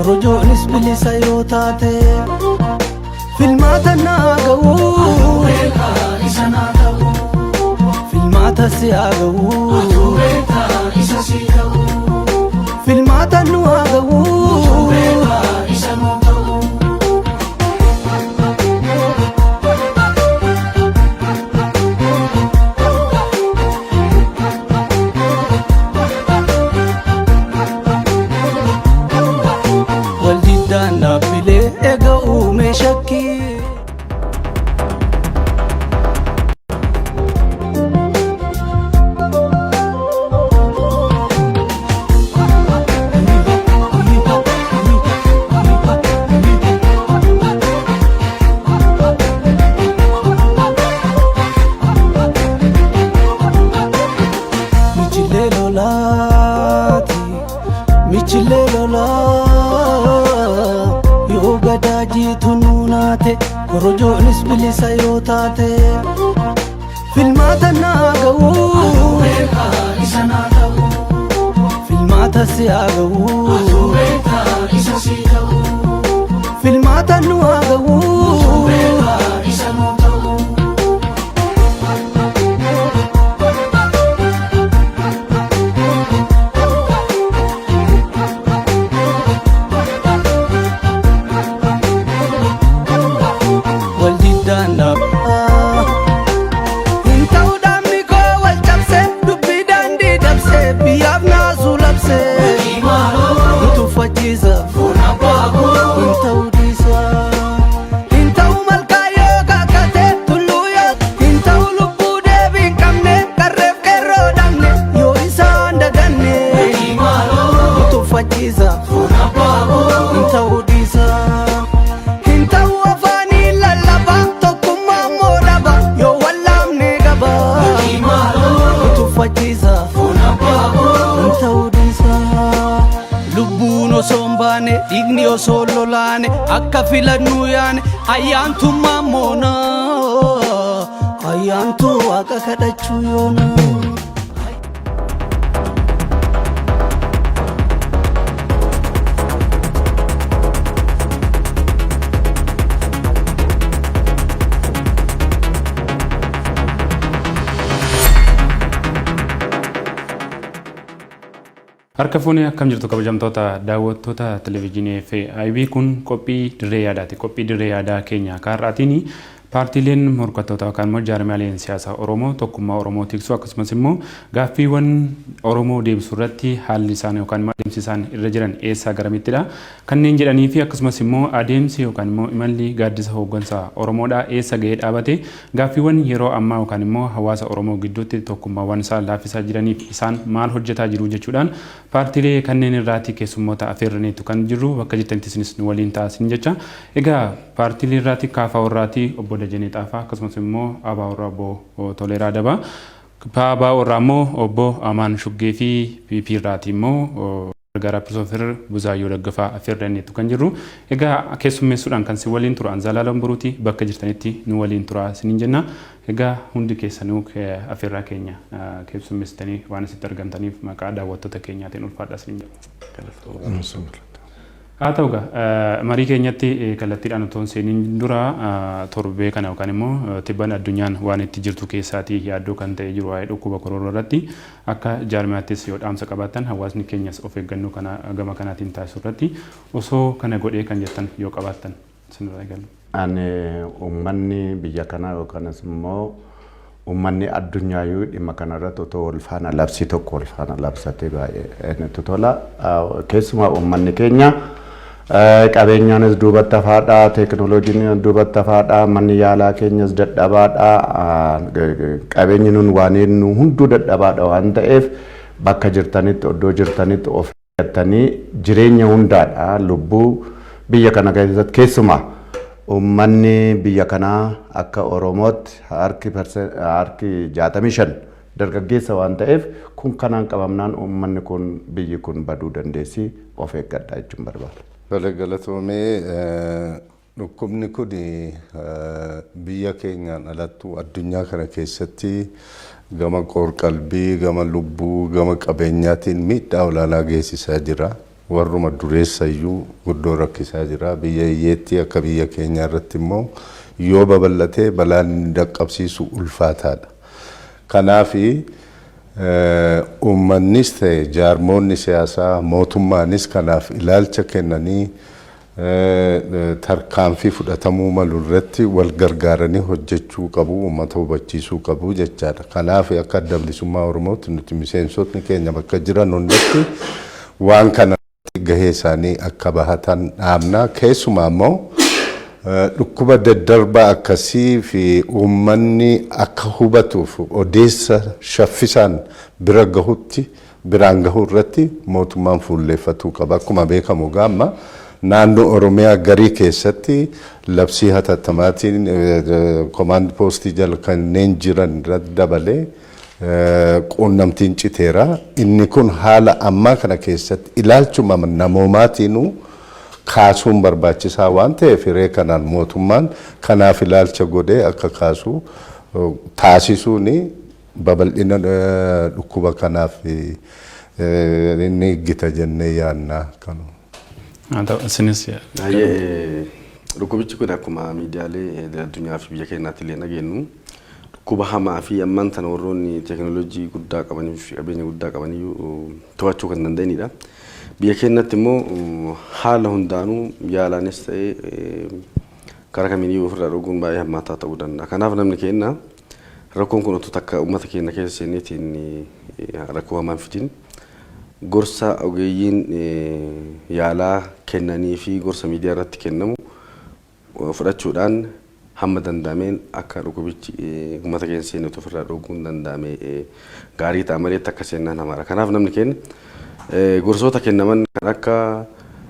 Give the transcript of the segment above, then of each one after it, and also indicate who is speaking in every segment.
Speaker 1: Korojoonis bilisa yoo taate, filmaata naa ga'u, filmaata si haa ga'u, filmaata nu haa ga'u. Waldiddaan dhaabbilee eega uume shakkii. Michilee lolaati, michilee lolaa, yoo gadaa jiitu nuunaate, korojoonis bilisa yoo taate, filmaata naa ga'u, filmaata si haa ga'u, filmaata nu haa ga'u. Waldiddaan dhaabbaa hin ta'u, dhaabni koo wal cabse, dubbii daandii dabse, biyyaaf naasuu labse, nu tuffachiisa, hin ta'u dhiisa, hin ta'u malkaa yoo kakate tulluu yoo hin ta'u, lubbuu deebii hin qabne, qarreef qeerroo dhabne yoo isaan daganne, nu tuffachiisa, hin ta'u dhiisa, hin ta'u afaanii lallaba, tokkummaa immoo dhaba yoo wallaamne qaba, nu tuffachiisa, hin ta'u dhiisa. Lubbuun osoo hin baane, dhiigni osoo hin lolaane, akka filannuu yaane, ayyaantummaa moona, ayyaantuu waaqa kadhachuu yoona.
Speaker 2: Harka fuunee, akkam jirtu kabajamtoota daawwattoota televezyiinii FIB? Kun qophii dirree yaadaati. Qophii dirree yaadaa keenya kaarraatiin paartiileen morkattoota yookaan immoo jaarmiyaaleen siyaasaa Oromoo tokkummaa Oromoo tiksuu akkasumas immoo gaaffiiwwan Oromoo deebisuu irratti haalli isaan yookaan immoo adeemsi isaan irra jiran eessaa garamittidha kanneen jedhanii fi akkasumas immoo adeemsi yookaan immoo imalli gaaddisa hooggansa Oromoodhaa eessa ga'ee dhaabate, gaaffiiwwan yeroo ammaa yookaan immoo hawaasa Oromoo gidduutti tokkummaawwan isaan laaffisaa jiraniif isaan maal hojjetaa jiru jechuudhaan paartiilee kanneen irraati keessummoota afeerraniitu kan jirru. Bakka jirtanitti isinis nu waliin ta'a isin jecha. Egaa paartiilee irraati KFO irraati obbo Dajanee Xaafaa, akkasumas immoo ABO irraa obbo Toleeraa Adabaa, ABO irraa immoo obbo Amaan Shuggee fi PP irraati immoo gargaaraa Piroofeesar Buzaayyoo Daggafaa affeerranneetu kan jirru. Egaa keessummeessuudhaan kan si waliin turu Anzaalaa Lamboruuti. Bakka jirtanitti nu waliin turaa isiniin jenna. Egaa hundi keessanuu affeerraa keenya keessummeessitanii waan asitti argamtaniif maqaa daawwattoota keenyaatiin ulfaadhaa isiniin jenna. Haa ta'u egaa, marii keenyatti kallattiidhaan otoo hin seeniin dura, torbee kana yookaan immoo tibban addunyaan waan itti jirtu keessaatii yaaddoo kan ta'e jiru waa'ee dhukkuba koronaa irratti akka jaarmiyaattis yoo dhaamsa qabaattan, hawaasni keenyas of eeggannoo kana gama kanaatiin taasisu irratti osoo kana godhee kan jettan yoo qabaattan isinirraa eegallu.
Speaker 3: Ani uummanni biyya kanaa yookaanis immoo uummanni addunyaayuu dhimma kanarratti otoo wal faana labsii tokko wal faana labsatee baay'ee natti tola. Keessumaa uummanni keenya qabeenyaanis duubatti hafaadha, teekinooloojiin duubatti hafaadha, manni yaalaa keenyas dadhabaadha, qabeenyi nun waan eenyu hunduu dadhabaadha waan ta'eef, bakka jirtanitti, iddoo jirtanitti of eeggattanii, jireenya hundaadha lubbuu biyya kana keessatti. Keessumaa uummanni biyya kanaa akka Oromootti harki 65 dargaggeessa waan ta'eef, kun kanaan qabamnaan uummanni kun, biyyi kun baduu dandeessi, of eeggadha jechuun barbaada.
Speaker 4: Tole, galatoomee. Dhukkubni kun biyya keenyaan alattu addunyaa kana keessatti gama qoor-qalbii, gama lubbuu, gama qabeenyaatiin miidhaa olaanaa geessisaa jira. Warruma dureessa iyyuu guddoo rakkisaa jira. Biyya hiyyeettii akka biyya keenyaa irratti immoo yoo babal'ate balaan inni dhaqqabsiisu ulfaataadha. Kanaafi uummannis ta'e jaarmoonni siyaasaa mootummaanis kanaaf ilaalcha kennanii tarkaanfii fudhatamuu malu irratti wal gargaaranii hojjechuu qabu, uummata hubachiisuu qabu jechaadha. Kanaaf akka Adda Bilisummaa Oromootti nuti miseensotni keenya bakka jiran hundatti waan kana gahee isaanii akka bahatan dhaamna. Keessumaa immoo dhukkuba daddarbaa akkasii fi uummanni akka hubatuuf odeessa shaffisaan bira gahutti biraan gahuu irratti mootummaan fuulleeffatuu qaba. Akkuma beekamu gaamma naannoo Oromiyaa garii keessatti labsii hatattamaatiin command post jala kanneen jiran irratti dabalee quunnamtiin citeera. Inni kun haala ammaa kana keessatti ilaalchuma namoomaatiinuu kaasuun barbaachisaa waan ta'eef hiree kanaan mootummaan kanaaf ilaalcha godhee akka kaasu taasisuun babal'ina dhukkuba kanaaf inni eeggita jennee yaadna.
Speaker 2: Isinis.
Speaker 5: Baay'ee dhukkubichi kun akkuma miidiyaalee addunyaa fi biyya keenyaatti illee dhageenyu dhukkuba hamaa fi ammaan tana warroonni teekinooloojii guddaa qabanii fi qabeenya guddaa qabaniyyuu to'achuu kan danda'anidha. Biyya keenyatti immoo haala hundaanuu yaalaanis ta'ee karaa kamiiniyyuu ofirraa dhorkuun baay'ee hammaataa ta'uu danda'a. Kanaaf namni keenya rakkoon kun otoo takka uummata keenya keessa seeneetiin rakkoo hamaan fidin gorsa ogeeyyiin yaalaa kennanii fi gorsa miidiyaa irratti kennamu fudhachuudhaan hamma danda'ameen akka dhukkubichi uummata keenya seenee ofirraa dhorkuun danda'ame gaarii ta'a malee takka seennaan hamaadha. Kanaaf namni keenya gorsoota kennaman kan akka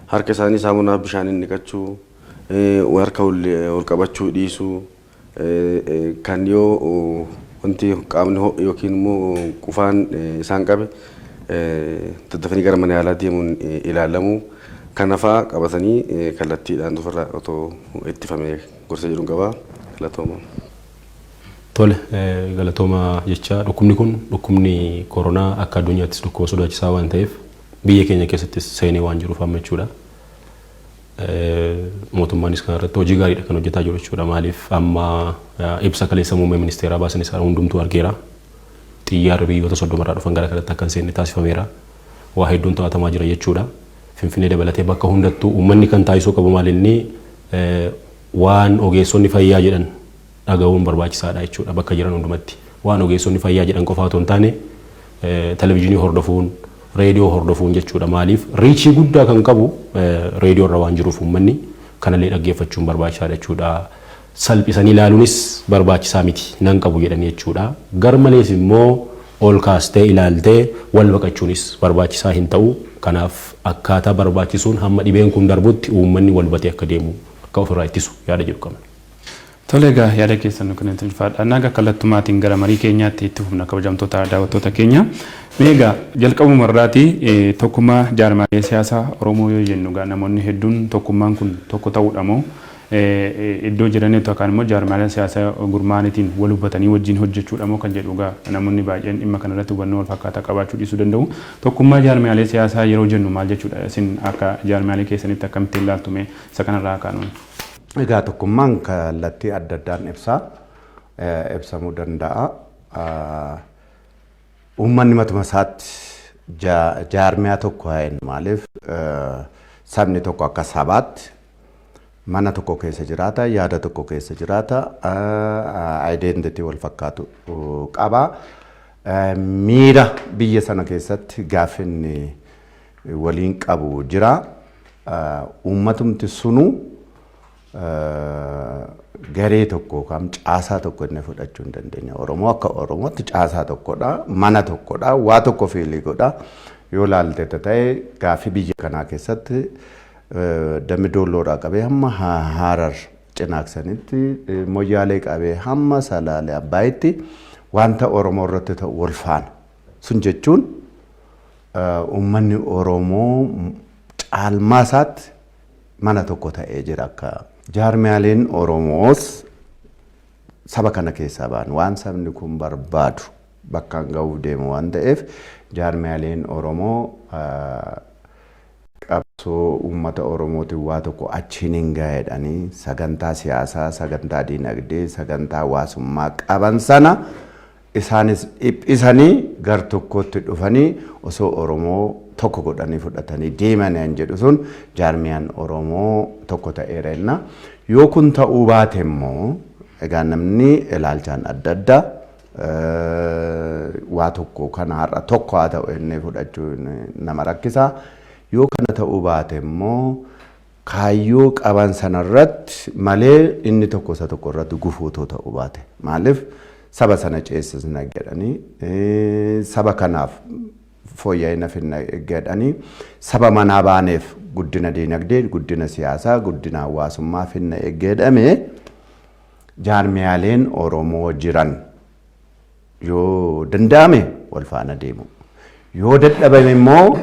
Speaker 5: harka isaanii saamunaa bishaaniin dhiqachuu, harka ol qabachuu dhiisuu, kan yoo wanti qaamni ho'e yookiin immoo qufaan isaan qabe daddafanii gara mana yaalaa deemuun ilaalamu kana fa'aa qabatanii kallattiidhaan ofirraa otoo ittifamee gorsa jedhuun qaba. Galatooma.
Speaker 6: Tole, galatooma jecha. Dhukkubni kun, dhukkubni koronaa, akka addunyaattis dhukkuba sodaachisaa waan ta'eef biyya keenya keessattis seenee waan jiruuf amma jechuudha. Mootummaanis kana irratti hojii gaariidha kan hojjetaa jiru jechuudha. Maaliif, amma ibsa kaleessa muummee ministeeraa baasan isaa hundumtuu argeera. Xiyyaarri biyyoota 30rraa dhufan gara kanatti akka hin seenne taasifameera. Waa hedduun to'atamaa jira jechuudha. Finfinnee dabalatee bakka hundattuu uummanni kan taasisuu qabu maal, inni waan ogeessonni fayyaa jedhan dhaga'uun barbaachisaadha jechuudha bakka jiran hundumatti. Waan ogeessonni fayyaa jedhan qofa otoo hin taane televizyiinii hordofuun, reediyoo hordofuun jechuudha. Maaliif, reach guddaa kan qabu reediyoo irra waan jiruuf uummanni kanallee dhaggeeffachuun barbaachisaadha jechuudha. Salphisanii ilaaluunis barbaachisaa miti nan qabu jedhanii jechuudha. Gar malees immoo ol kaastee ilaaltee wal baqachuunis barbaachisaa hin ta'u. Kanaaf akkaataa barbaachisuun hamma dhibeen kun darbutti uummanni wal hubatee akka deemu, akka ofirraa ittisu yaada jedhu qabna.
Speaker 2: Tole, egaa yaada keessan nu kennitan ulfaadha. Naga kallattumaatiin gara marii keenyaatti itti fufna, kabajamtoota daawwattoota keenya. Mee egaa jalqabuma irraati tokkummaa jaarmaalee siyaasaa Oromoo yoo jennu egaa namoonni hedduun tokkummaan kun tokko ta'uudha moo iddoo jiranitti yookaan immoo jaarmaalee siyaasaa gurmaa'aniitiin wal hubatanii wajjin hojjechuudha moo kan jedhu egaa namoonni baay'een dhimma kanarratti hubannoo wal fakkaataa qabaachuu dhiisuu danda'u. Tokkummaa jaarmaalee siyaasaa yeroo jennu maal jechuudha? Isin akka jaarmaalee keessanitti akkamittiin ilaaltu mee isa kanarraa kaanuun?
Speaker 3: Egaa tokkummaan kallattii adda addaan ibsamuu danda'a. Uummanni matuma isaatti jaarmiyaa tokko haa jennu, maaliif, sabni tokko akka sabaatti mana tokko keessa jiraata, yaada tokko keessa jiraata, identity wal fakkaatu qaba. Miira biyya sana keessatti gaaffinni waliin qabu jira. Uummatumti sunuu garee tokko yookaan caasaa tokko inni fudhachuu hin dandeenya. Oromoo akka Oromootti caasaa tokkodha, mana tokkodha, waa tokko feel godha. Yoo ilaalte ta'e gaaffii biyya kanaa keessatti Dambi Doolloodhaa qabee hamma Harar Cinaaksanitti, Moyyaalee qabee hamma Salaalee Abbaayitti wanta Oromoo irratti ta'u wal faana. Sun jechuun uummanni Oromoo caalmaa isaatti mana tokko ta'ee jira. Akka jaarmiyaaleen Oromoos saba kana keessaa ba'an waan sabni kun barbaadu bakkaan ga'uuf deemu waan ta'eef jaarmiyaaleen Oromoo Qabsoo uummata Oromootiin waa tokko achiin hin gaheedhanii sagantaa siyaasaa, sagantaa diinagdee, sagantaa hawaasummaa qaban sana isaanis dhiphisanii gar tokkotti dhufanii osoo Oromoo tokko godhanii fudhatanii deeman kan jedhu sun jaarmiyaan Oromoo tokko ta'eera jenna. Yoo kun ta'uu baate immoo egaa namni ilaalchaan adda addaa waa tokko kana har'a tokko haa ta'u jennee fudhachuu nama rakkisa. Yoo kana ta'uu baate immoo kaayyoo qaban sanarratti malee inni tokko isa tokko irratti gufuu otoo ta'uu baate. Maaliif saba sana ceesisna jedhanii, saba kanaaf fooyya'ina finna jedhanii, saba manaa baaneef guddina diinagdee, guddina siyaasaa, guddina hawaasummaa finna jedhame, jaarmiyaaleen Oromoo jiran yoo danda'ame wal faana deemu. Yoo dadhabame immoo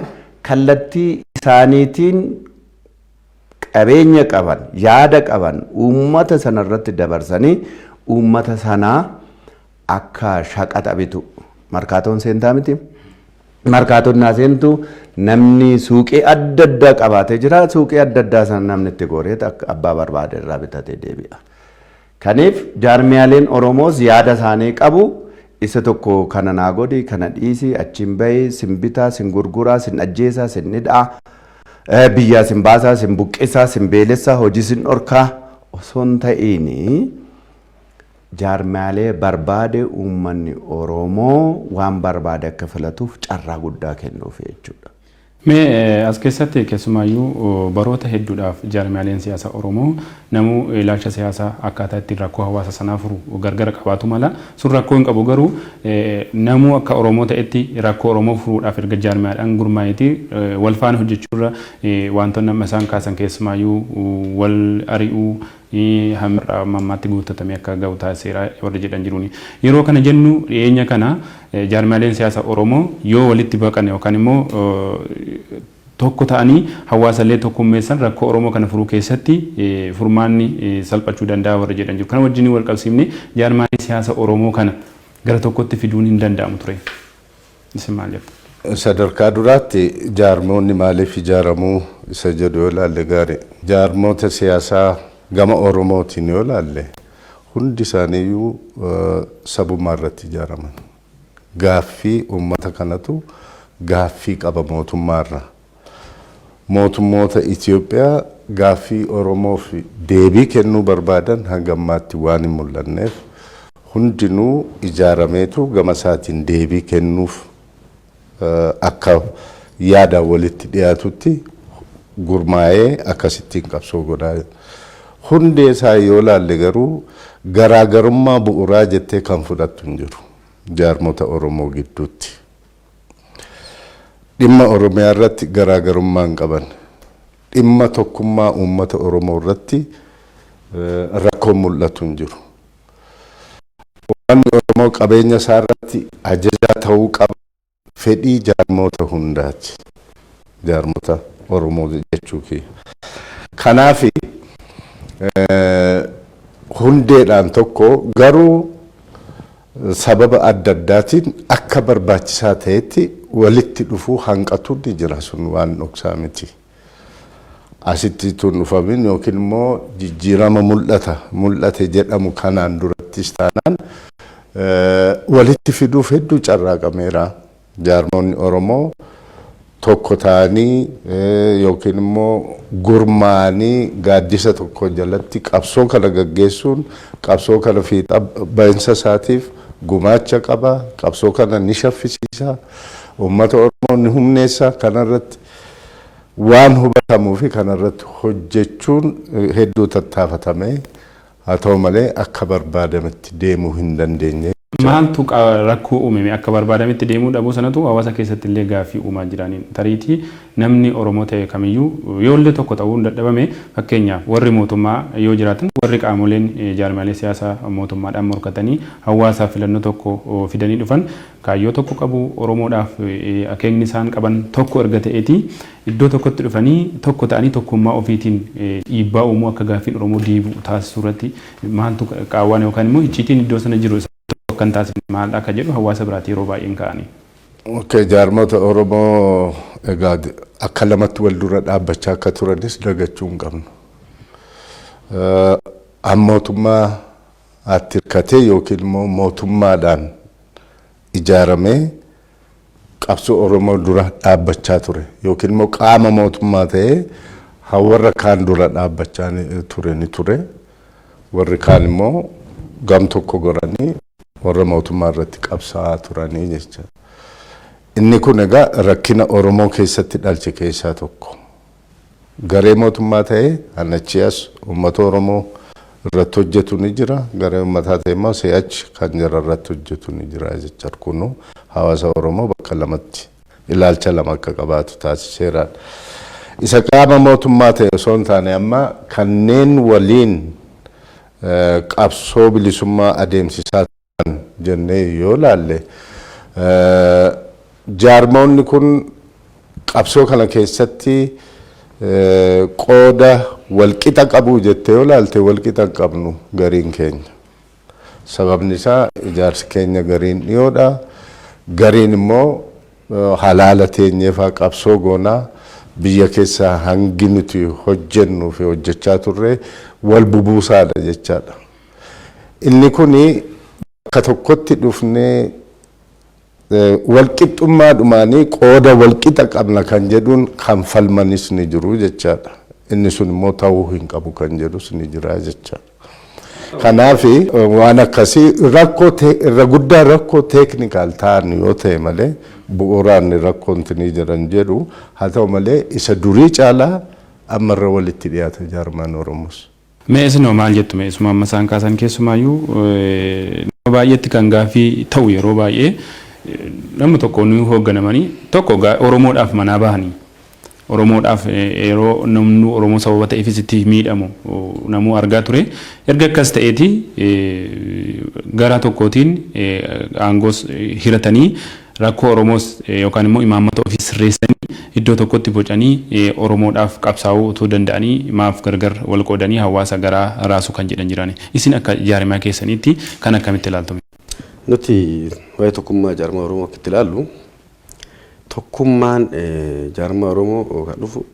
Speaker 3: kallattii isaaniitiin qabeenya qaban, yaada qaban uummata sanarratti dabarsanii uummata sanaa akka shaqaxa bitu. Markaatoon seentaa miti. Markaatoon naa seentu namni suuqii adda addaa qabaatee jira. Suuqii adda addaa sana namni itti goree akka abbaa barbaade irraa bitatee deebi'a. Kaniif jaarmiyaaleen Oromoos yaada isaanii qabu. Isa tokko kana naa godhi, kana dhiisi, achiin bahi, sin bitaa, sin gurguraa, sin ajjeesaa, sin hidhaa, biyyaa sin baasaa, sin buqqisaa, sin beelessaa, hojii sin dhorkaa osoo hin ta'iini, jaarmiyaalee barbaade uummanni Oromoo waan barbaade akka filatuuf carraa guddaa kennuuf jechuudha.
Speaker 2: Mee as keessatti keessumaayyuu baroota hedduudhaaf jaarmiyaaleen siyaasaa Oromoo namuu ilaalcha siyaasaa akkaataa ittiin rakkoo hawaasa sanaa furu gargara qabaatu mala. Sun rakkoo hin qabu, garuu namuu akka Oromoo ta'etti rakkoo Oromoo furuudhaaf erga jaarmiyaadhaan gurmaa'eeti wal faana hojjechuurra wantoonni amma isaan kaasan, keessumaayyuu wal ari'uu, hamma ammaatti guuttatamee akka ga'u taasiseera warri jedhan jiruuni. Yeroo kana jennu, dhiyeenya kana jaarmiyaaleen siyaasaa Oromoo yoo walitti baqan yookaan immoo tokko ta'anii hawaasallee tokkummeessan, rakkoo Oromoo kana furuu keessatti furmaanni salphachuu danda'a warri jedhan jiru. Kana wajjin wal qabsiifne jaarmiyaalee siyaasa Oromoo kana gara tokkotti fiduun hin danda'amu ture. Isin maal jettu?
Speaker 4: Sadarkaa duraatti jaarmoonni maaliif ijaaramuu isa jedhu yoo ilaalle gaarii. Jaarmoota siyaasaa gama Oromootiin yoo ilaalle, hundi isaaniiyyuu sabummaa irratti ijaaraman. Gaaffii uummata kanatu gaaffii qaba mootummaarra. Mootummoota Itoophiyaa gaaffii Oromoof deebii kennuu barbaadan hanga ammaatti waan hin mul'anneef, hundinuu ijaarameetu gama isaatiin deebii kennuuf akka yaadaan walitti dhiyaatutti gurmaa'ee akkasittiin qabsoo godhaa. Hundee isaa yoo ilaalle garuu garaagarummaa bu'uuraa jettee kan fudhattu hin jiru jaarmota Oromoo gidduutti. Dhimma Oromiyaa irratti garaagarummaa hin qaban. Dhimma tokkummaa uummata Oromoo irratti rakkoon mul'atu hin jiru. Uummanni Oromoo qabeenya isaa irratti ajajaa ta'uu qaba. Fedhii jaarmoota hundaati. Jaarmota Oromoo jechuu kiyya. Kanaaf hundeedhaan tokko, garuu sababa adda addaatiin akka barbaachisaa ta'etti walitti dhufuu hanqatuun ni jira, sun waan dhoksaa miti. Asitti tun dhufamin yookiin immoo jijjiirama mul'ate jedhamu kanaan durattis taanaan walitti fiduuf hedduu carraaqameera. Jaarmoonni Oromoo tokko ta'anii yookiin immoo gurmaa'anii gaaddisa tokko jalatti qabsoo kana gaggeessuun qabsoo kana fiixa bahinsa isaatiif gumaacha qaba. Qabsoo kana ni shaffisiisa. Uummata Oromoo ni humneessa. Kanarratti waan hubatamuu fi kanarratti hojjechuun hedduu tattaafatame, haa ta'u malee akka barbaadametti deemuu hin dandeenye.
Speaker 2: Maaltu rakkoo uumame? Akka barbaadametti deemuu dhabuu sanatu hawaasa keessatti illee gaaffii uumaa jiraniin. Tariitii namni Oromoo ta'e kamiyyuu yoo illee tokko ta'uu hin dadhabame, fakkeenyaaf warri mootummaa yoo jiraatan, warri qaamoleen jaarmiyaalee siyaasaa mootummaadhaan morkatanii hawaasaaf filannoo tokko fidanii dhufan kaayyoo tokko qabu, Oromoodhaaf akeekni isaan qaban tokko erga ta'eeti iddoo tokkotti dhufanii tokko ta'anii tokkummaa ofiitiin dhiibbaa uumuu akka gaaffiin Oromoo deebi'u taasisuu irratti maaltu qaawwaan yookaan immoo icciitiin iddoo sana jiru akka hin taasifne maal akka jedhu hawaasa biraatti yeroo baay'een ka'anii.
Speaker 4: Okay, jaarmota Oromoo egaa akka lamatti wal dura dhaabbachaa akka turanis dagachuu hin qabnu. Mootummaa atti hirkatee yookiin immoo mootummaadhaan ijaaramee qabsoo Oromoo dura dhaabbachaa ture yookiin immoo qaama mootummaa ta'ee warra kaan dura dhaabbachaa ture ni ture. Warri kaan immoo gam tokko goranii warra mootummaa irratti qabsaa'aa turanii jecha. Inni kun egaa rakkina Oromoo keessatti dhalche keessaa tokko. Garee mootummaa ta'ee anachii as uummata Oromoo irratti hojjetu ni jira. Garee uummataa ta'e immoo si'achi kan jara irratti hojjetu ni jira jecha. Kunu hawaasa Oromoo bakka lamatti ilaalcha lama akka qabaatu taasiseera. Isa qaama mootummaa ta'e osoo hin taane, amma kanneen waliin qabsoo bilisummaa adeemsisaa turan jennee yoo laalle, jaarmoonni kun qabsoo kana keessatti qooda walqixa qabu jettee yoo laalte, walqixa hin qabnu gariin keenya. Sababni isaa ijaarsi keenya gariin dhiyoodha. Gariin immoo halaala teenyeefaa qabsoo goonaa, biyya keessaa hangi nuti hojjennuu fi hojjechaa turre wal bubuusaadha jechaadha. Inni kuni bakka tokkotti dhufnee walqixxummaadhumaanii qooda walqixa qabna kan jedhuun kan falmanis ni jiru jechaadha. Inni sun immoo ta'uu hin qabu kan jedhus ni jira jechaadha. Kanaaf waan akkasii rakkoo irra guddaa rakkoo technical ta'an yoo ta'e malee bu'uuraan rakkoon ni jiran jedhu. Haa ta'u malee, isa durii caalaa ammarra walitti dhiyaata jaarmaan Oromoos.
Speaker 2: Mee isinoo maal jettu? Mee isuma amma isaan kaasan, keessumaayyuu nama baay'eetti kan gaaffii ta'u, yeroo baay'ee namni tokko ni hoogganamanii tokko Oromoodhaaf manaa bahanii, Oromoodhaaf yeroo namni Oromoo sababa ta'eefis itti miidhamu namuu argaa ture. Erga akkas ta'eeti gara tokkootiin aangoos hiratanii, rakkoo Oromoos yookaan immoo imaammata ofii sirreessanii, iddoo tokkotti bocanii Oromoodhaaf qabsaa'uu utuu danda'anii maaf gargar wal qoodanii hawaasa garaa raasuu kan jedhan jiran. Isin akka jaarmaa keessaniitti kan akkamitti ilaaltu?
Speaker 5: Nuti waa'ee tokkummaa jaarmaa Oromoo akka itti ilaallu, tokkummaan jaarmaa Oromoo kan dhufu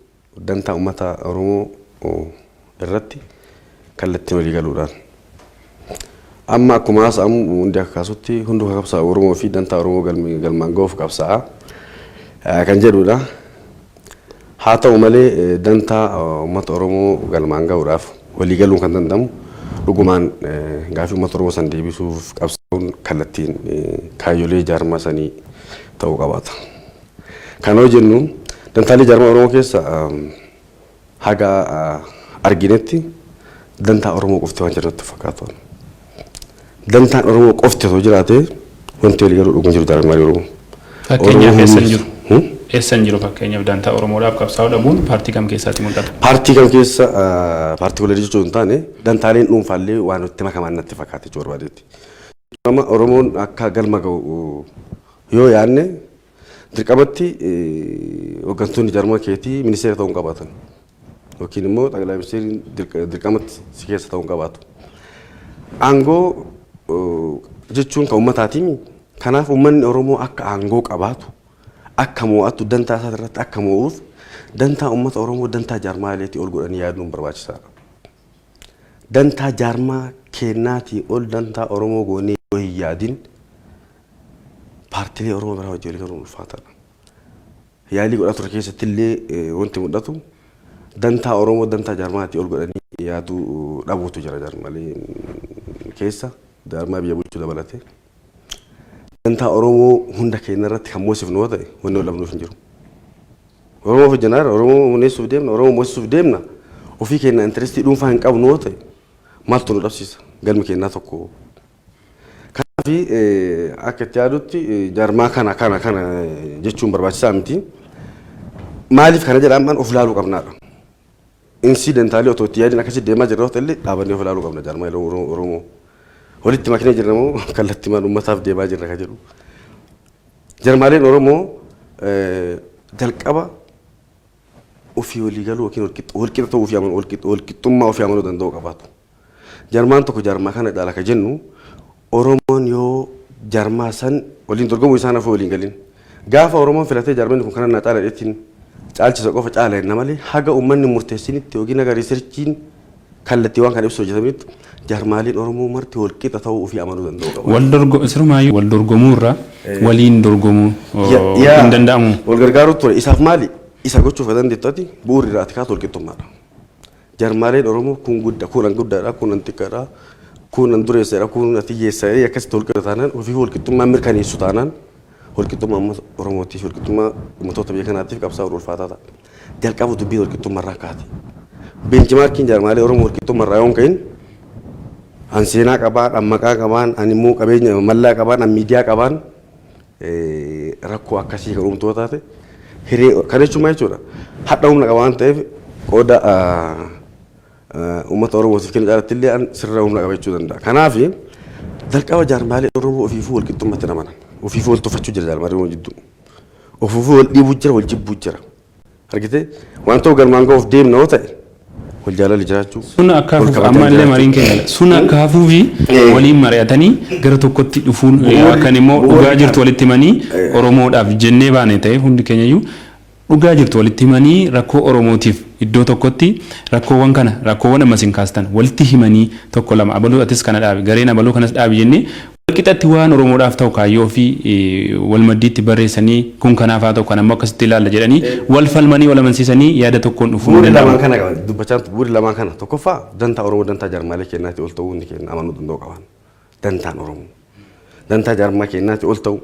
Speaker 5: dantaa uummata Oromoo irratti kallattiin walii galuudhaan. Amma akkuma haasa'amu, hundi akka kaasutti, hunduu kan qabsaa'u Oromoo fi dantaa Oromoo galmaan ga'uuf qabsaa'a kan jedhudha. Haa ta'u malee, dantaa uummata Oromoo galmaan ga'uudhaaf walii galuun kan danda'amu, dhugumaan gaafii uummata Oromoo san deebisuuf qabsaa'uun kallattiin kaayyolee jaarmaa sanii ta'uu qabaata. Kana yoo jennu, dantaalee jaarmaa Oromoo keessa haga arginetti dantaa Oromoo qofti waan jiru natti fakkaatu. Dantaan Oromoo qofti osoo jiraate wanti walii galuu dhuguma jiru jaarmaalee Oromoo.
Speaker 2: Fakkeenyaaf eessan jiru? Eessan jiru fakkeenyaaf dantaa Oromoodhaaf qabsaa'uu dhabuun paartii kam keessaatti mul'ata?
Speaker 5: Paartii kam keessa paartii jechuu hin taane, dantaaleen dhuunfaallee waan itti makaman natti fakkaate jechuu barbaadetti. Amma Oromoon akka galma ga'u yoo yaadne, dirqamatti hooggantoonni jaarmaa keetii ministeera ta'uu hin qabaatan. Yookiin immoo xaqilaa ministeerri dirqamatti si keessa ta'uu hin qabaatu. Aangoo jechuun kan uummataatiin. Kanaaf uummanni Oromoo akka aangoo qabaatu, akka mo'atu, dantaa isaa irratti akka mo'uuf, dantaa uummata Oromoo dantaa jaarmaaleetii ol godhanii yaaduun barbaachisaadha. Dantaa jaarmaa kennaatii ol dantaa Oromoo goonee yoo hin yaadin, paartiilee Oromoo biraa wajjin walii galuun ulfaataadha. Yaalii godhaa ture keessatti illee wanti mul'atu dantaa Oromoo dantaa jaarmaatii ol godhanii yaaduu dhabuutu jira jaarmaalee keessa, jaarmaa biyya bulchuu dabalatee. Dantaa Oromoo hunda keenya irratti kan moosifnu yoo ta'e, wanni wal dhabnuuf hin jiru. Oromoo hojjannaa, Oromoo hundeessuuf deemna, Oromoo moosisuuf deemna. Ofii keenya interestii dhuunfaa hin qabnu yoo ta'e, maaltu nu dhabsiisa? Galmi keenyaa tokko. Kanaaf akka itti yaadutti jaarmaa kana kana kana jechuun barbaachisaa miti. Maaliif kana jedhaan, of ilaaluu qabnaadha. Incidentally otoo itti yaadin akkasitti deemaa jirra yoo ta'e illee, dhaabannee of ilaaluu qabna jaarmaa Oromoo. Walitti maknee jirra moo kallattii maan uummataaf deemaa jirra ka jedhu. Jarmaaleen Oromoo jalqaba ofii walii galuu yookiin walqixa ta'uu ofii amanuu, walqixxummaa ofii amanuu danda'uu qabaatu. Jarmaan tokko jarmaa kana caala ka jennu, Oromoon yoo jarmaa san waliin dorgomuu isaan hafuu waliin galin. Gaafa Oromoon filatee jaarmanni kun kana na caala jedheetiin caalchisa qofa caala jenna malee, haga uummanni murteessinitti yookiin haga researchiin kallattii waan kana ibsu hojjetamitti jaarmaaliin Oromoo marti wal qixa ta'uu ofii amanuu danda'u qabu.
Speaker 2: Wal dorgo sirumaayyuu wal dorgomuu irra waliin dorgomuu hin danda'amu.
Speaker 5: Wal gargaaruu ture. Isaaf maali? Isa gochuuf kan dandeettu ati bu'uurri irraa ati kaatu wal qixxummaadha. Jaarmaaleen Oromoo kun guddaa, kun an guddaadha, kun an xiqqaadha, kun an dureessadha, kun ati hiyyeessadha, akkasitti wal qixa taanaan, ofii wal qixxummaa mirkaneessu taanaan, wal qixxummaa uummata Oromootiif, wal qixxummaa uummattoota biyya kanaatiif qabsaa'uun ulfaataa ta'a. Jalqaba dubbii wal qixxummaa irraa kaate. Benchmarkiin jaarmaalee Oromoo wal qixxummaa irraa yoo hin ka'in, an seenaa qabaan, an maqaa qabaan, an immoo qabeenya mallaa qabaan, an miidiyaa qabaan, rakkoo akkasii kan uumtuu taate hiree kana jechuun maal jechuudha? Hadha humna qaba waan ta'eef qooda uummata Oromootiif kennu caalatti illee an sirra humna qaba jechuu danda'a. Kanaaf jalqaba jaarmaalee Oromoo ofiifuu wal qixxummaatti amanan. Ofiifuu wal tuffachuu jira jaarmaalee Oromoo jidduu. Ofiifuu wal dhiibuu jira, wal jibbuu jira. Argitee, waan ta'u galmaan ga'uuf deemna yoo ta'e wal jaalalli jiraachuu.
Speaker 2: Sun akka
Speaker 5: wal
Speaker 2: hafuuf
Speaker 5: kabajaan
Speaker 2: amma illee
Speaker 5: jiraachuu.
Speaker 2: Mariin keenya sun akka hafuufi waliin mari'atanii gara tokkotti dhufuun akkan immoo dhugaa jirtu walitti himanii, Oromoodhaaf jennee baane ta'e hundi keenya iyyuu dhugaa jirtu walitti himanii, rakkoo Oromootiif iddoo tokkotti rakkoowwan kana, rakkoowwan ammas hin kaastan walitti himanii, tokko lama abaluu atis kana dhaabi, gareen abaluu kanas dhaabi jennee walqixatti waan Oromoodhaaf ta'u kaayyoo ofii wal maddiitti barreessanii, kun kanaaf haa ta'u, kan ammoo akkasitti ilaalla jedhanii wal falmanii wal amansiisanii yaada tokkoon dhufuun ni
Speaker 5: Bu'uurri lamaan
Speaker 2: danda'ama.
Speaker 5: Kana qaba. Dubbachaan bu'uurri lamaan kana. Tokkoffaa, dantaa Oromoo dantaa jaarmaalee keenyaatti ol ta'uu hundi keenya amanuu danda'uu qaban. Dantaan Oromoo dantaa jaarmaa keenyaatti ol ta'uu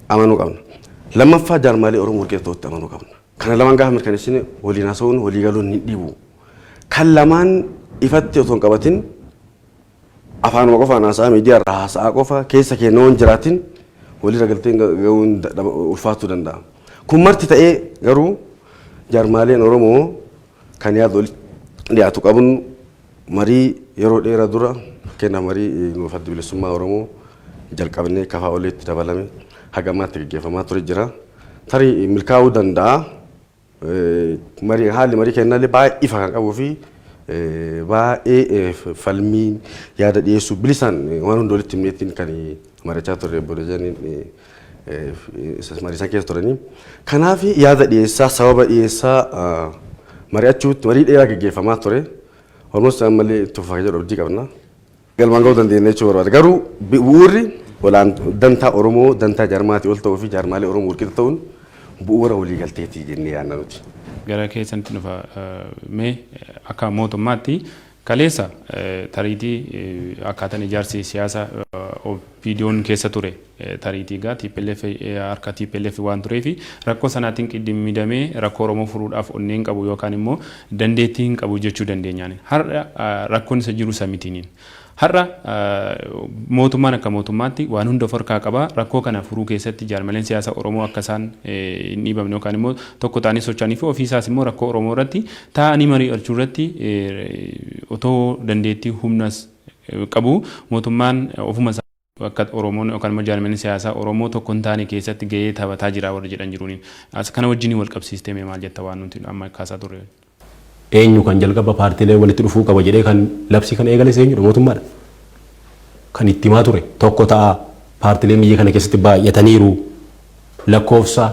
Speaker 5: amanuu qabna. Lammaffaa, jaarmaalee Oromoo walqixa ta'utti amanuu qabna. Kana lamaan gaafa mirkaneessine waliin haasa'uun walii galuun ni dhibu. Kan lamaan ifatti otoo hin qabatin afaanuma qofaan haasa'aa, miidiyaa irraa haasa'aa qofa, keessa keenya waan jiraatin walirra galtee ga'uun ulfaatuu danda'a. Kun marti ta'ee garuu jaarmaaleen Oromoo kan yaada walitti dhiyaatu qabnu marii yeroo dheeraa dura, fakkeenyaaf marii nuuf Adda Bilisummaa Oromoo jalqabnee kafaa oliitti dabalame haga ammaatti gaggeeffamaa ture jira. Tarii milkaa'uu danda'a. Marii haalli marii kennallee baay'ee ifa kan qabuu fi baay'ee falmii yaada dhiyeessuu bilisaan waan hunda walitti himneettiin kan mari'achaa turre, obbo Dajaniin marii isaan keessa turanii. Kanaaf yaada dhiyeessaa, sababa dhiyeessaa mari'achuutti marii dheeraa gaggeeffamaa ture. Almost ammallee itti fufaa jedhu abdii qabna. Galmaan ga'uu dandeenya jechuu barbaada. Garuu bu'uurri olaan dantaa Oromoo dantaa jaarmaatii ol ta'uu fi jaarmaalee Oromoo walqixa ta'uun bu'uura waliigalteetii jennee yaadna nuti.
Speaker 2: Gara keessanitti dhufa. Mee akka mootummaatti kaleessa tariitii akkaataan ijaarsi siyaasa OPDOn keessa ture tariitii egaa TPLF harka TPLF waan tureefi rakkoo sanaatiin qiddimmidamee rakkoo Oromoo furuudhaaf onnee hin qabu yookaan immoo dandeettii hin qabu jechuu dandeenyaan. Har'a rakkoon isa jiru isa mitiiniin. Har'a mootummaan akka mootummaatti waan hunda of harkaa qaba. Rakkoo kana furuu keessatti jaarmaleen siyaasa Oromoo akka isaan hin dhiibamne yookaan immoo tokko ta'anii socho'anii fi ofiisaas immoo rakkoo Oromoo irratti taa'anii mari'achuu irratti otoo dandeettii humnas qabu, mootummaan ofuma isaa akka Oromoon yookaan immoo jaarmaleen siyaasaa Oromoo tokko hin taane keessatti gahee taphataa jira warri jedhan jiruuniin. As kana wajjin wal qabsiistee mee maal jetta waan nuti amma kaasaa turre?
Speaker 6: Eenyu kan jalqaba paartiileen walitti dhufuu qaba jedhee kan labsii kana eegales eenyudha? Mootummaadha. Kan itti himaa ture tokko ta'a, paartiileen biyya kana keessatti baay'ataniiru, lakkoofsa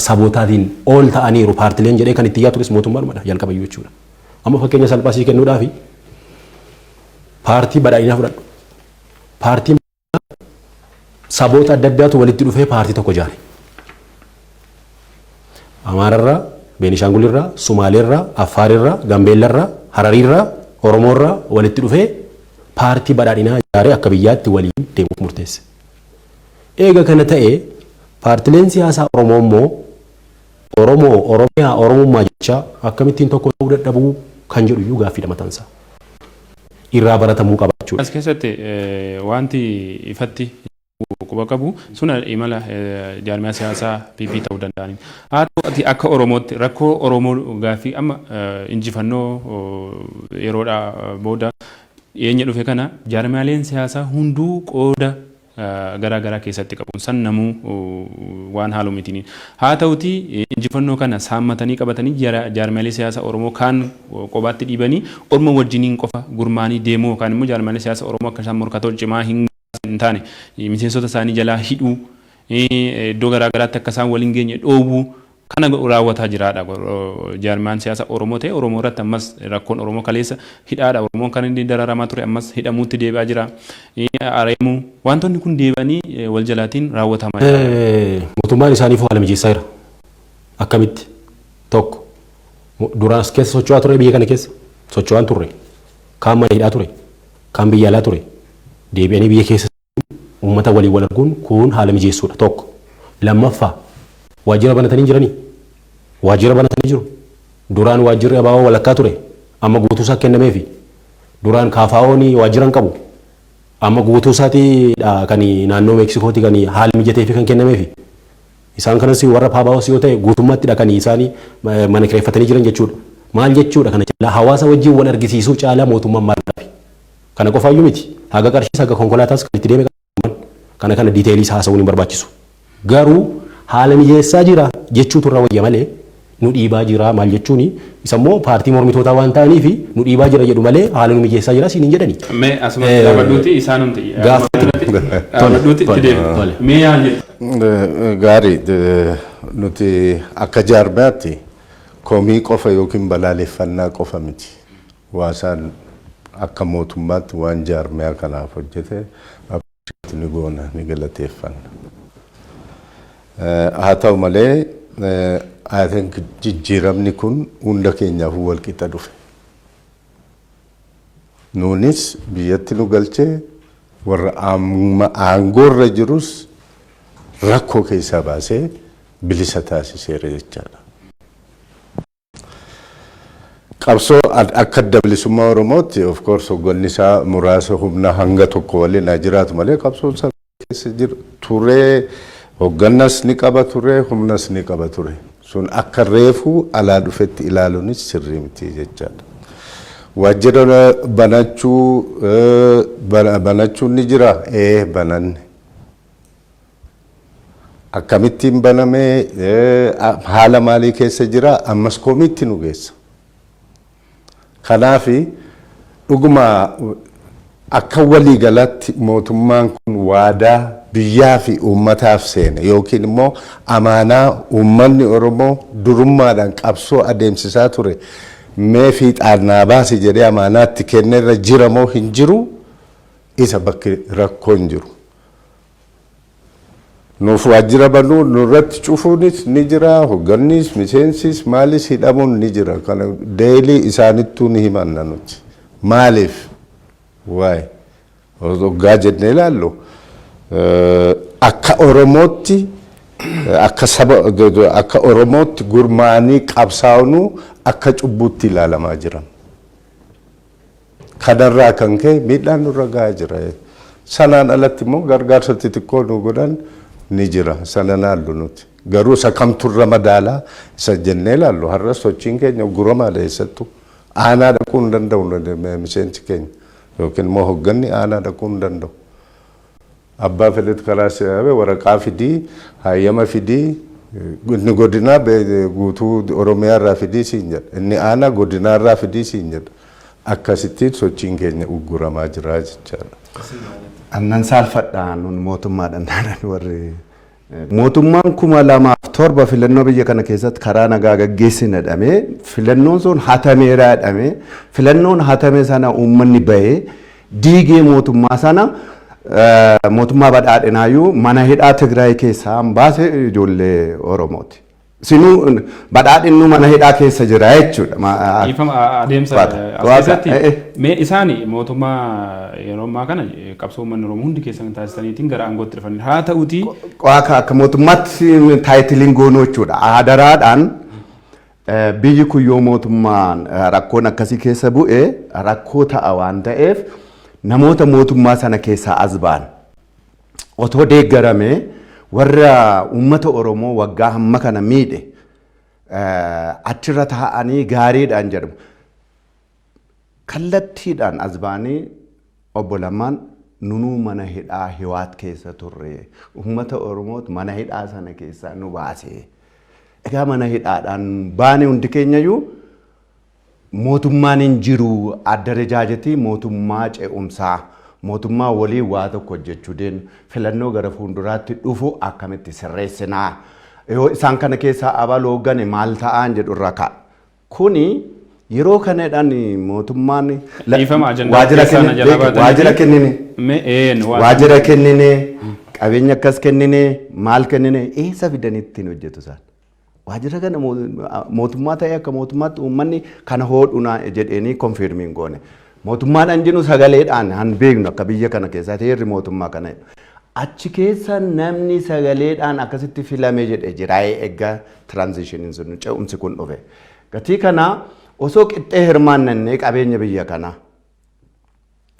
Speaker 6: sabootaatiin ol ta'aniiru paartiileen jedhee kan itti iyyaa tures mootummaadhumadha jalqabayyuu jechuudha. Amma fakkeenya salphaa sii kennuudhaafi paartii Badhaadhinaa fudhadhu. Paartiin saboota adda addaatu walitti dhufee paartii tokko ijaare. Amaararraa, Beenishaangulirraa, Sumaaleerraa, Affaarirraa, Gambeellarraa, Harariirraa, Oromoorraa walitti dhufee paartii Badhaadhinaa ijaaree akka biyyaatti waliin deemuuf murteesse. Eega kana ta'e paartileen siyaasaa Oromoo immoo Oromoo, Oromiyaa, Oromummaa jecha akkamittiin tokko ta'uu dadhabuu kan jedhu iyyuu gaaffiidha mataansaa. Irraa baratamuu qaba jechuudha.
Speaker 2: As keessatti wanti ifatti quba qabu suna imala jaarmiyaa siyaasaa PP ta'uu danda'ani. Haa ta'u ati akka Oromootti rakkoo Oromoo gaaffii amma injifannoo yeroodhaa booda dhiyeenya dhufe kana jaarmiyaaleen siyaasaa hunduu qooda garaa garaa keessatti qabu. San namuu waan haalu mitiniin. Haa ta'uti injifannoo kana saammatanii qabatanii jaarmiyaalee siyaasaa Oromoo kaan kophaatti dhiibanii orma wajjiniin qofa gurmaanii deemuu yookaan immoo jaarmiyaalee siyaasaa Oromoo akka isaan morkatoo cimaa hin taane miseensota isaanii jalaa hidhuu. Iddoo garaa garaatti akka isaan waliin geenye dhoowwuu kana raawwataa jiraadha. Jaarmaan siyaasa Oromoo ta'e Oromoo irratti ammas rakkoon Oromoo kaleessa hidhaadha. Oromoon kan inni dararamaa ture ammas hidhamuutti deebi'aa jira. Areemuu wantoonni kun deebi'anii wal jalaatiin raawwatamaa jira.
Speaker 6: Mootummaan isaaniif haala mijeessaa jira. Akkamitti? Tokko, duraan as keessa socho'aa ture, biyya kana keessa socho'aan turre. Kaan mana hidhaa ture. Kaan biyya alaa ture. Deebi'anii biyya keessa uummata waliin wal arguun kun haala mijeessuudha tokko. Lammaffaa, waajjira banatanii jiranii. Waajjira banatanii jiru. Duraan waajjirri ABO walakkaa ture. Amma guutuu isaa kennameefi. Duraan KFO'n waajjira hin qabu. Amma guutuu isaatiidha kan naannoo Meeksikooti kan haala mijateefi kan kennameefi. Isaan kanas warra PABOs yoo ta'e guutummaatti kan isaanii mana kireeffatanii jiran jechuudha. Maal jechuudha? Kana caalaa hawaasa wajjin wal argisiisuu caalaa mootummaan maal dhabe? Kana qofaayyuu miti. Haga qarshiis haga konkolaataas kan itti deeme kana detail ii haasa'uun hin barbaachisu. Garuu haala mijeessaa jira jechuutu irra wayya malee nu dhiibaa jira maal jechuuni, isa immoo paartii mormitootaa waan ta'aniif nu dhiibaa jira jedhu malee haala nu mijeessaa jira siin hin jedhani.
Speaker 2: Mee asumatti dhaabadhuuti isaanumti. Dhaabadhuuti itti deebi. Mee yaal jettu.
Speaker 4: Gaarii, nuti akka jaarmaatti komii qofa yookiin balaaleffannaa qofa miti. Waa isaan akka mootummaatti waan jaarmiyaa kanaaf hojjete ni goona, ni galateeffanna. Haa ta'u malee, I think jijjiiramni kun hunda keenyaaf wal qixa dhufe. Nuunis biyyatti nu galchee, warra aangoorra jirus rakkoo keessaa baasee bilisa taasiseera jechaadha. Qabsoo akka Adda Bilisummaa Oromootti, of course, hogganni isaa muraasa humna hanga tokko waliin haa jiraatu malee, qabsoon isaa keessa jiru turee, hoggannas ni qaba ture, humnas ni qaba ture. Sun akka reefuu alaa dhufetti ilaaluunis sirrii miti jechaadha. Waajjira banachuu banachuun ni jira, ee, bananne. Akkamittiin banamee, haala maalii keessa jira, ammas komiitti nu geessa. Kanaafi dhuguma akka waliigalaatti mootummaan kun waadaa biyyaa fi uummataaf seene yookiin immoo amaanaa uummanni Oromoo durummaadhaan qabsoo adeemsisaa ture mee fiixaan naa baasi jedhee amaanaatti kennerra jira moo hin jiru, isa bakki rakkoon jiru. Nuuf waajjira banuu nurratti cufuunis ni jira, hoggannis, miseensis, maalis hidhamuun ni jira. Kana daily isaanittuu ni himanna nuti. Maaliif? Waa'ee hoggaa jennee ilaallu, akka Oromootti, akka saba, akka Oromootti gurmaa'anii qabsaa'unuu akka cubbuutti ilaalamaa jiran. Kanarraa kan ka'e miidhaan nurra gahaa jira. Sanaan alatti immoo gargaarsa xixiqqoo nu godhan ni jira. Sana laallu nuti. Garuu isa kamturra madaalaa isa jennee ilaallu, har'a sochiin keenya guramaadha eessattuu. Aanaa dhaquu hin danda'u miseensi keenya yookiin immoo hogganni aanaa dhaquu hin danda'u. Abbaa fedhetu karaa si'aawee waraqaa fidii, hayyama fidii, inni godinaa guutuu Oromiyaa irraa fidii siin jedha. Inni aanaa godinaa irraa fidii siin jedha. Akkasittiin sochiin keenya ugguramaa jira jechaadha.
Speaker 3: Annan saalfadha nun mootummaadhaan warri mootummaan 2007 filannoo biyya kana keessatti karaa nagaa gaggeessina jedhamee, filannoon sun hatameera jedhamee, filannoon hatame sana uummanni bahee diigee mootummaa sana, mootummaa badhaadhinaayyuu mana hidhaa Tigraay keessaa baase ijoollee Oromooti. Sinuu badhaadhinnuu mana hidhaa keessa jira jechuudha.
Speaker 2: Dhiifama, adeemsa as keessatti mee isaani mootummaa yeroo ammaa kana qabsoo uummanni Oromoo hundi keessan taasisaniitiin gara aangootti dhufan haa ta'uutii.
Speaker 3: Akka mootummaatti title iin goonuu jechuudha. Adaraadhaan biyyi kun yoo mootummaan rakkoon akkasii keessa bu'e rakkoo ta'a waan ta'eef, namoota mootummaa sana keessaa as ba'an otoo deeggaramee, warra uummata Oromoo waggaa hamma kana miidhe achirra taa'anii gaariidhaan jedhamu. Kallattiidhaan as ba'anii obbo Lammaan nunuu mana hidhaa Hiwaat keessa turre, uummata Oromoot mana hidhaa sana keessaa nu baase. Egaa mana hidhaadhaan baane hundi keenyayyuu, mootummaan hin jiru, addarejaajetii mootummaa ce'umsaa Mootummaa walii waa tokko hojjechuu deemnu, filannoo gara fuulduraatti dhufu akkamitti sirreessinaa? Yoo isaan kana keessaa abaloo gane maal ta'aan jedhu irraa ka'a. Kuni yeroo kanadhaan mootummaan
Speaker 2: Dhiifama ajandaa
Speaker 3: waajjira
Speaker 2: keessaa na jalaa baatanii
Speaker 3: waajjira kennine.
Speaker 2: Mee een waan
Speaker 3: Waajjira kennine, qabeenya akkas kennine, maal kennine, eessa fidanii ittiin hojjetu isaan? Waajjira kana mootummaa ta'ee akka mootummaatti uummanni kana hoodhunaa jedheenii confirm iin goone. Mootummaadhaan jennu sagaleedhaan han beeknu akka biyya kana keessaa heerri mootummaa kana. Achi keessa namni sagaleedhaan akkasitti filame jedhe jiraayee eeggaa transition iin sun, ce'umsi kun dhufe. Gatii kana osoo qixxee hirmaannannee qabeenya biyya kanaa.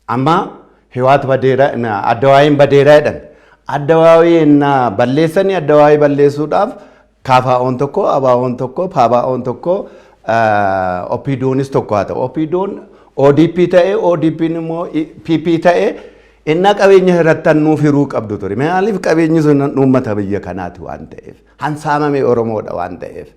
Speaker 3: Amma Hiwaat badeera, addawaayiin badeera jedhan. Addawaayiin balleessanii, addawaayii balleessuudhaaf KFO'n tokko, ABO'n tokko, PABO'n tokko, OPDOnis tokko haa ta'u. OPDO'n ODP ta'ee, ODP'n immoo PP ta'ee, innaa qabeenya hirrattan nuuf hiruu qabdu ture. Maaliif? Qabeenyi sun uummata biyya kanaati waan ta'eef. Hansaamame Oromoodha waan ta'eef.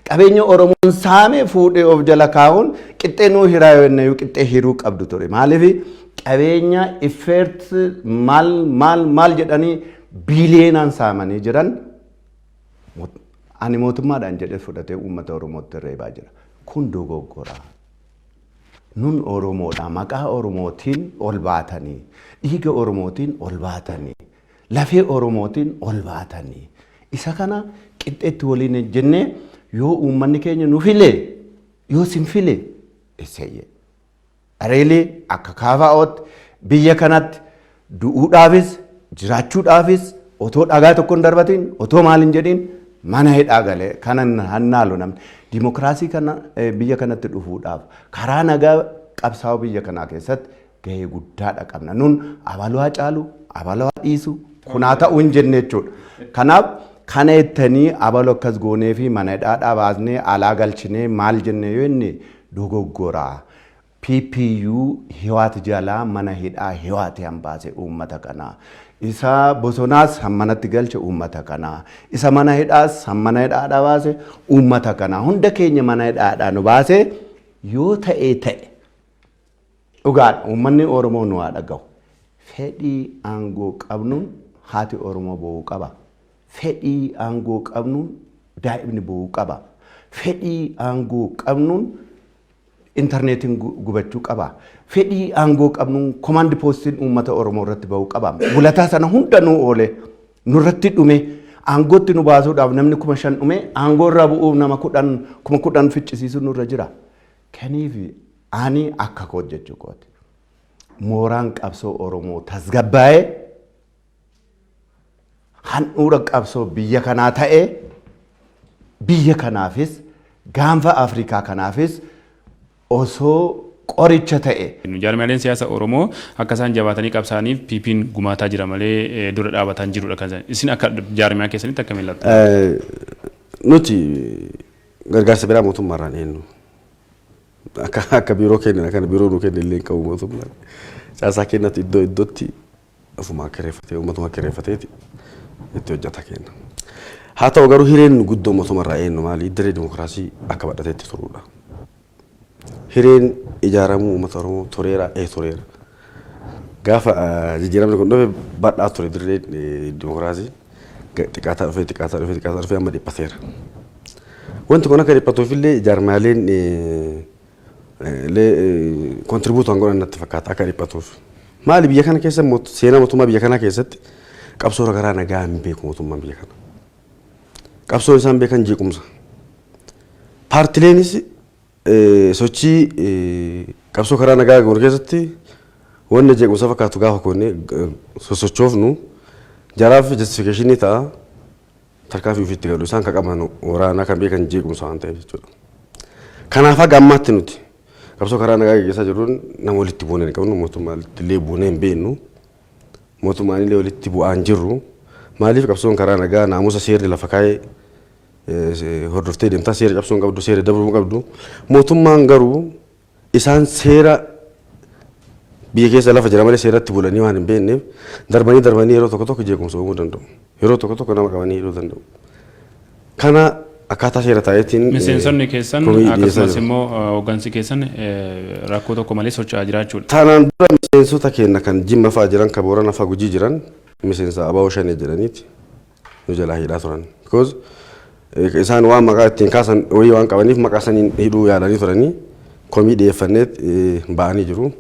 Speaker 3: Qabeenya Oromoon saame fuudhee of jala kaa'uun qixxee nuu hiraa yoo jennu qixxee hiruu qabdu ture. Maaliif? Qabeenya Effert maal maal maal jedhanii biiliyoonaan saamanii jiran ani mootummaadhaan jedhee fudhatee uummata Oromootti reebaa jira. Kun dogoggora. Nun Oromoodha, maqaa Oromootiin ol baatanii, dhiiga Oromootiin ol baatanii, lafee Oromootiin ol baatanii, isa kana qixxeetti waliin jennee yoo uummanni keenya nu filee, yoo sin file isseeyye. Areelee akka KFO'tti biyya kanatti du'uudhaafis jiraachuudhaafis otoo dhagaa tokko hin darbatin, otoo maal hin jedhin mana hidhaa galee kanan hannaalu, namni dimokiraasii kana biyya kanatti dhufuudhaaf karaa nagaa qabsaa'uu biyya kanaa keessatti gahee guddaadha qabna. Nun abaluu haa caalu, abaluu haa dhiisu, kunaa ta'uu hin jenne jechuudha. Kanaaf kana jettanii abaluu akkas goonee fi mana hidhaadhaa baasnee alaa galchinee maal jenne yoo inni dogoggoraa. PPU Hiwaat jalaa mana hidhaa Hiwaati hambaase uummata kanaa. Isa bosonaas hammanatti galche uummata kanaa. Isa mana hidhaas hammana hidhaadhaa baase uummata kanaa. Hunda keenya mana hidhaadhaa nu baase yoo ta'e ta'e. Dhugaadha, uummanni Oromoo nu haa dhagahu. Fedhii aangoo qabnuun haati Oromoo bo'uu qaba. Fedhii aangoo qabnuun daa'imni bo'uu qaba. Fedhii aangoo qabnuun intarneetiin gubachuu qaba. Fedhii aangoo qabnuun command post iin uummata Oromoo irratti ba'uu qaba. Gulataa sana hunda nu oole, nurratti dhume, aangootti nu baasuudhaaf namni 5,000 dhume, aangoo irraa bu'uuf nama 10, 10,000 ficcisiisuu nurra jira. Kaniif ani akka koo jechuu kooti. Mooraan qabsoo Oromoo tasgabbaa'ee handhuura qabsoo biyya kanaa ta'ee, biyya kanaafis gaanfa Afrikaa kanaafis osoo qoricha ta'e.
Speaker 2: Jaarmiyaaleen siyaasa Oromoo akka isaan jabaatanii qabsaa'aniif PP'n gumaataa jira malee dura dhaabataan jirudha kan isin akka jaarmiyaa keessanitti akkamiin ilaaltu?
Speaker 5: Nuti gargaarsa biraa mootummaarraan eenyu. Akka biiroo kennan kana biiroo nu kenne illee hin qabu mootummaan. Caasaa kennatu iddoo iddootti ofuma kireeffatee, uummatuma kireeffateeti itti hojjeta kenna. Haa ta'u garuu hireen guddoo mootummaarraa eenyu maali? Dirree dimokiraasii akka badhateetti turuudha. Hireen ijaaramuu uummata Oromoo tureera, ee tureera. Gaafa jijjiiramni kun dhufe bal'aa ture dirreen dimokiraasii, xiqqaataa dhufee, xiqqaataa dhufee, xiqqaataa dhufee amma dhiphateera. Wanti kun akka dhiphatuuf illee jaarmaaleen illee contribute waan godhan natti fakkaata akka dhiphatuuf. Maali, biyya kana keessa, seenaa mootummaa biyya kanaa keessatti qabsoo karaa nagaa hin beeku mootummaan biyya kana. Qabsoo isaan beekan jeequmsa. Paartileenis sochii qabsoo karaa nagaa goonu keessatti wanni jeequmsa fakkaatu gaafa goone sosochoofnu jaraaf justification ii ta'a, tarkaanfii ofiitti galu. Isaan kan qaban waraanaa, kan beekan jeequmsa waan ta'eef jechuudha. Kanaaf haga ammaatti nuti qabsoo karaa nagaa gaggeessaa jirruun nama walitti buunee hin qabnu, mootummaa illee buunee hin beeknu, mootummaan illee walitti bu'aa hin jirru. Maaliif? Qabsoon karaa nagaa naamusa seerri lafa kaa'ee hordoftee deemtaa, seera cabsuu hin qabdu, seera dabruu hin qabdu. Mootummaan garuu isaan seera biyya keessa lafa jira malee seeratti bulanii waan hin beekneef darbanii darbanii yeroo tokko tokko jeequmsa uumuu danda'u. Yeroo tokko tokko nama qabanii hidhuu danda'u. Kana Akkaataa seera taa'eetiin
Speaker 2: Miseensonni keessan
Speaker 5: komii dhiyeessaa
Speaker 2: akkasumas
Speaker 5: jiru.
Speaker 2: immoo hooggansi keessan rakkoo tokko malee socho'aa jiraachuudha.
Speaker 5: Taanaan dura miseensota keenya kan Jimma fa'aa jiran, kan Boorana fa'aa, Gujii jiran miseensa ABO Shanee jedhaniiti nu jalaa hidhaa turan. Because isaan waan maqaa ittiin kaasan wayii waan qabaniif maqaa saniin hidhuu yaalanii turanii komii dhiyeeffanneet ba'anii jiru.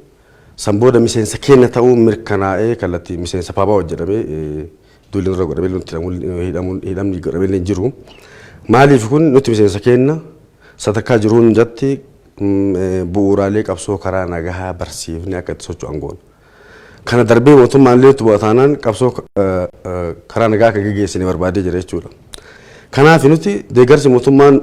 Speaker 5: San booda miseensa keenya ta'uu mirkanaa'ee kallattii miseensa PABO jedhamee duulli nurra godhamee nutti hidhamni godhamee illee jiru. Maaliif kun nuti miseensa keenya sadarkaa jiruun jatti bu'uuraalee qabsoo karaa nagahaa barsiifnee akka itti socho'an goona. Kana darbee mootummaan illee bu'a taanaan qabsoo karaa nagaa akka gaggeessine barbaadee jira jechuudha. Kanaaf nuti deeggarsi mootummaan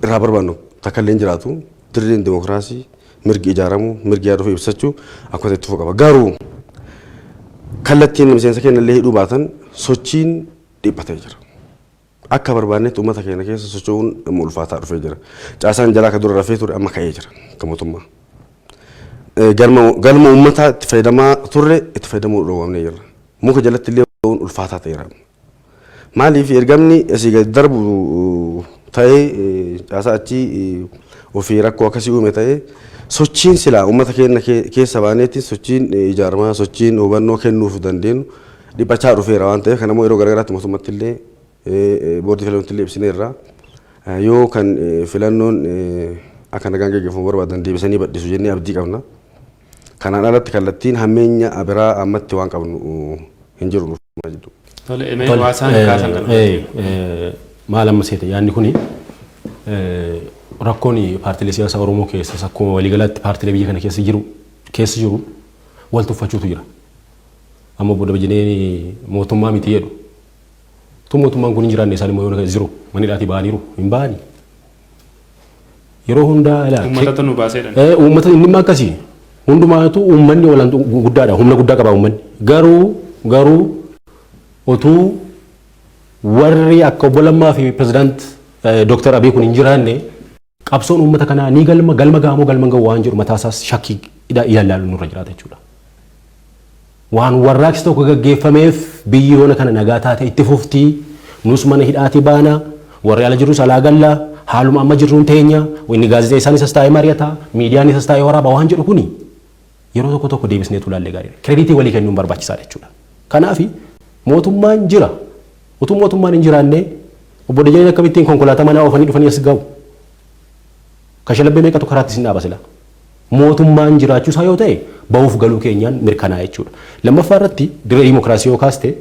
Speaker 5: irraa barbaannu takka illee hin jiraatu. Dirreen dimokiraasii, mirgi ijaaramuu, mirgi yaada ofii ibsachuu akkuma itti fufuu qaba. Garuu kallattiin miseensa keenya illee hidhuu baatan sochiin dhiphatee jira. Akka barbaannetti uummata keenya keessa socho'uun immoo ulfaataa dhufee jira. Caasaan jalaa kan dura rafee ture amma ka'ee jira akka mootummaa. Galma uummataa itti fayyadamaa turre itti fayyadamuu dhoowwamnee jirra. Muka jalatti illee ulfaataa ta'eera. Maaliif ergamni asii gadi darbu ta'ee caasaa achii ofii rakkoo akkasii uume ta'ee sochiin silaa uummata keenya keessa baaneetti sochiin ijaaramaa, sochiin hubannoo kennuuf dandeenyu dhiphachaa dhufeera waan ta'eef, kanammoo yeroo garaagaraatti mootummatti illee boordii filannootti illee ibsineerra. Yoo kan filannoon akka nagaan gaggeeffamu barbaadan deebisanii bal'isu jennee abdii qabna. Kanaan alatti kallattiin hammeenya biraa ammatti waan qabnu hin jiru.
Speaker 2: Tole, mee waa isaan kaasan kana.
Speaker 6: Maal amma seete, yaadni kuni rakkoon paartiilee siyaasaa Oromoo keessas akkuma waliigalaatti paartiilee biyya kana keessa jiru wal tuffachuutu jira. Amma booda jedhee mootummaa miti jedhu. Tu mootummaan kun hin jiraanne isaan immoo yoo jiru manni dhaatii ba'aniiru hin ba'ani. Yeroo hundaa ilaa.
Speaker 2: Uummatatu nu baaseedha.
Speaker 6: Uummata inni immoo akkasii. Hundumaatu uummanni olaantuu guddaadha. Humna guddaa qaba uummanni. Garuu otuu warri akka obbo Lammaa fi pirezidaant Dooktar Abiy kun hin jiraanne qabsoon uummata kanaa ni galma gaamoo galma gahu waan jedhu mataa isaas shakkii ilaallu nurra jiraata jechuudha. Waan warraaqsi tokko gaggeeffameef biyyi yoona kana nagaa taate itti fuftii, nus mana hidhaatii baana, warri ala jirrus alaa galla, haaluma amma jirruun teenya, inni gaazexeessaan isas taa'ee mari'ata, miidiyaan isas taa'ee waraaba waan jedhu kuni yeroo tokko tokko deebisneetu ilaallee gaariidha. Credit walii kennuun barbaachisaadha jechuudha. Kanaaf mootummaan jira. Utuu mootummaan hin jiraanne obbo Dajaneen akkamittiin konkolaataa manaa oofanii dhufanii as ga'u? Kashalabbee meeqatu karaatti isin dhaaba sila? Mootummaan jiraachuu isaa yoo ta'e bahuuf galuu keenyaan mirkanaa jechuudha. Lammaffaa irratti dirree dimokiraasii yoo kaaste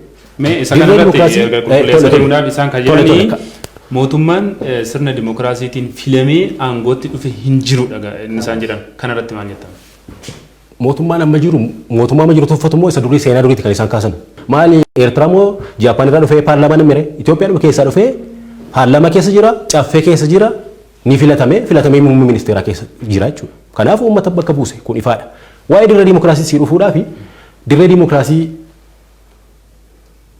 Speaker 2: Mee isa kana irratti erga qulqulleessa deemuudhaaf isaan kan jedhanii mootummaan sirna dimokiraasiitiin filamee aangootti dhufe hin jirudha inni isaan jedhan. Kana irratti maal jettan?
Speaker 6: Mootummaan amma jiru, mootummaa amma jiru tuffatu immoo isa durii, seenaa duriitti kan isaan kaasan. Maali, Eertiraa moo Jaappaan irraa dhufee paarlaamaa namire? Itoophiyaan keessaa dhufee paarlaamaa keessa jira, caffee keessa jira, ni filatame, filatamee muummee ministeeraa keessa jira jechuudha. Kanaaf uummata bakka buuse kun ifaadha. Waa'ee dirree dimokiraasii sii dhufuudhaa fi dirree dimokiraasii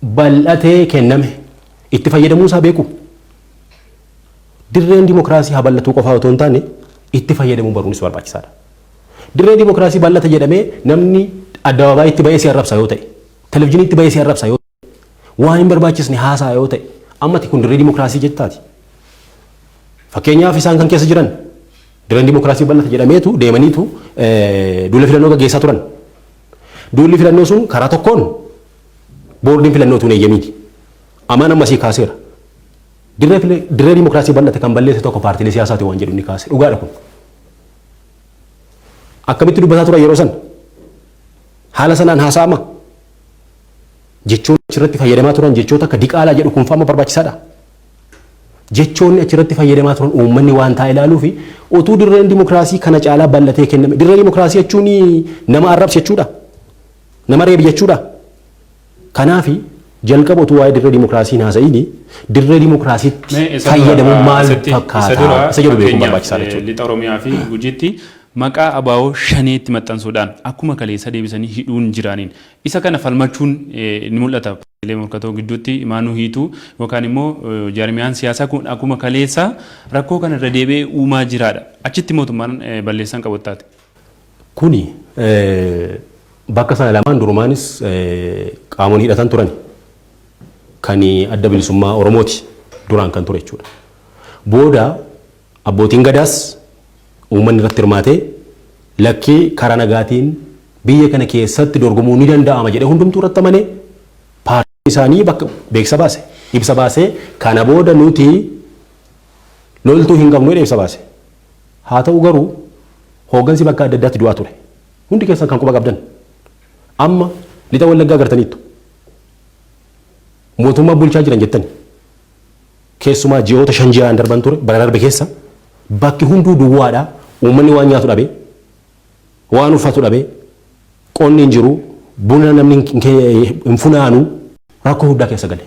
Speaker 6: bal'atee kenname itti fayyadamuu isaa beeku. Dirreen dimokiraasii haa bal'atuu qofaa otoo hin taane itti fayyadamuu baruunis barbaachisaadha. Dirree dimokiraasii bal'ata jedhamee namni addabaabaayii bahee si arrabsa yoo ta'e, televizyiiniitti bahee si arrabsa yoo ta'e, waan hin barbaachisne haasaa yoo ta'e, ammati kun dirree dimokiraasii jettaati. Fakkeenyaaf isaan kan keessa jiran dirreen dimokiraasii bal'ata jedhameetu deemaniitu duula filannoo gaggeessaa turan. Duulli filannoo sun karaa tokkoon boordiin filannoo tun eeyyamiiti. Amaan ammasii kaaseera. Dirree dimokiraasii bal'ate kan balleesse tokko paartiilee siyaasaati waan jedhu inni kaase. Dhugaadha kun. Akkamitti dubbataa turan yeroo san? Haala sanaan haasa'ama. Jechoonni achirratti fayyadamaa turan, jechoota akka diqaalaa jedhu kun fa'ama barbaachisaadha. Jechoonni achirratti fayyadamaa turan uummanni waan taa'e ilaaluu fi utuu dirreen dimokiraasii kana caalaa bal'atee kenname. Dirree dimokiraasii jechuun nama arrabsi jechuudha. Nama reebi jechuudha. Kanaafi jalqaba utuu waa'ee dirree dimokiraasii hin haasa'ini dirree dimokiraasiitti fayyadamuun maal fakkaata isa jedhu beekuun barbaachisaadha jechuudha.
Speaker 2: Lixa Oromiyaa fi Gujiitti maqaa ABO Shaneetti maxxansuudhaan akkuma kaleessa deebisanii hidhuun jiraaniin isa kana falmachuun ni mul'ata. Paartiilee morkatoo gidduutti maanuu hiituu yookaan immoo jaarmiyaan siyaasaa kun akkuma kaleessa rakkoo kana irra deebi'ee uumaa jiraadha. Achitti mootummaan balleessaan qabu taate.
Speaker 6: Kuni bakka sana lamaan durumaanis qaamonni hidhatan turan kan Adda Bilisummaa Oromooti duraan kan ture jechuudha. Booda abbootiin gadaas uummanni irratti hirmaatee lakkii karaa nagaatiin biyya kana keessatti dorgomuu ni danda'ama jedhee hundumtuu irratti amanee paartiin isaanii bakka beeksisa baase. Ibsa baasee kana booda nuti loltuu hin qabnu jedhee ibsa baase. Haa ta'u garuu hooggansi bakka adda addaatti du'aa ture. Hundi keessan kan quba qabdan. Amma lixa Wallaggaa agartaniittu. Mootummaa bulchaa jiran jettani. Keessumaa ji'oota 5 6 darban ture bara darbe keessa bakki hunduu duwwaadha. Uummanni waan nyaatu dhabe, waan uffatu dhabe, qonni hin jiru, buna namni hin funaanu rakkoo guddaa keessa gale.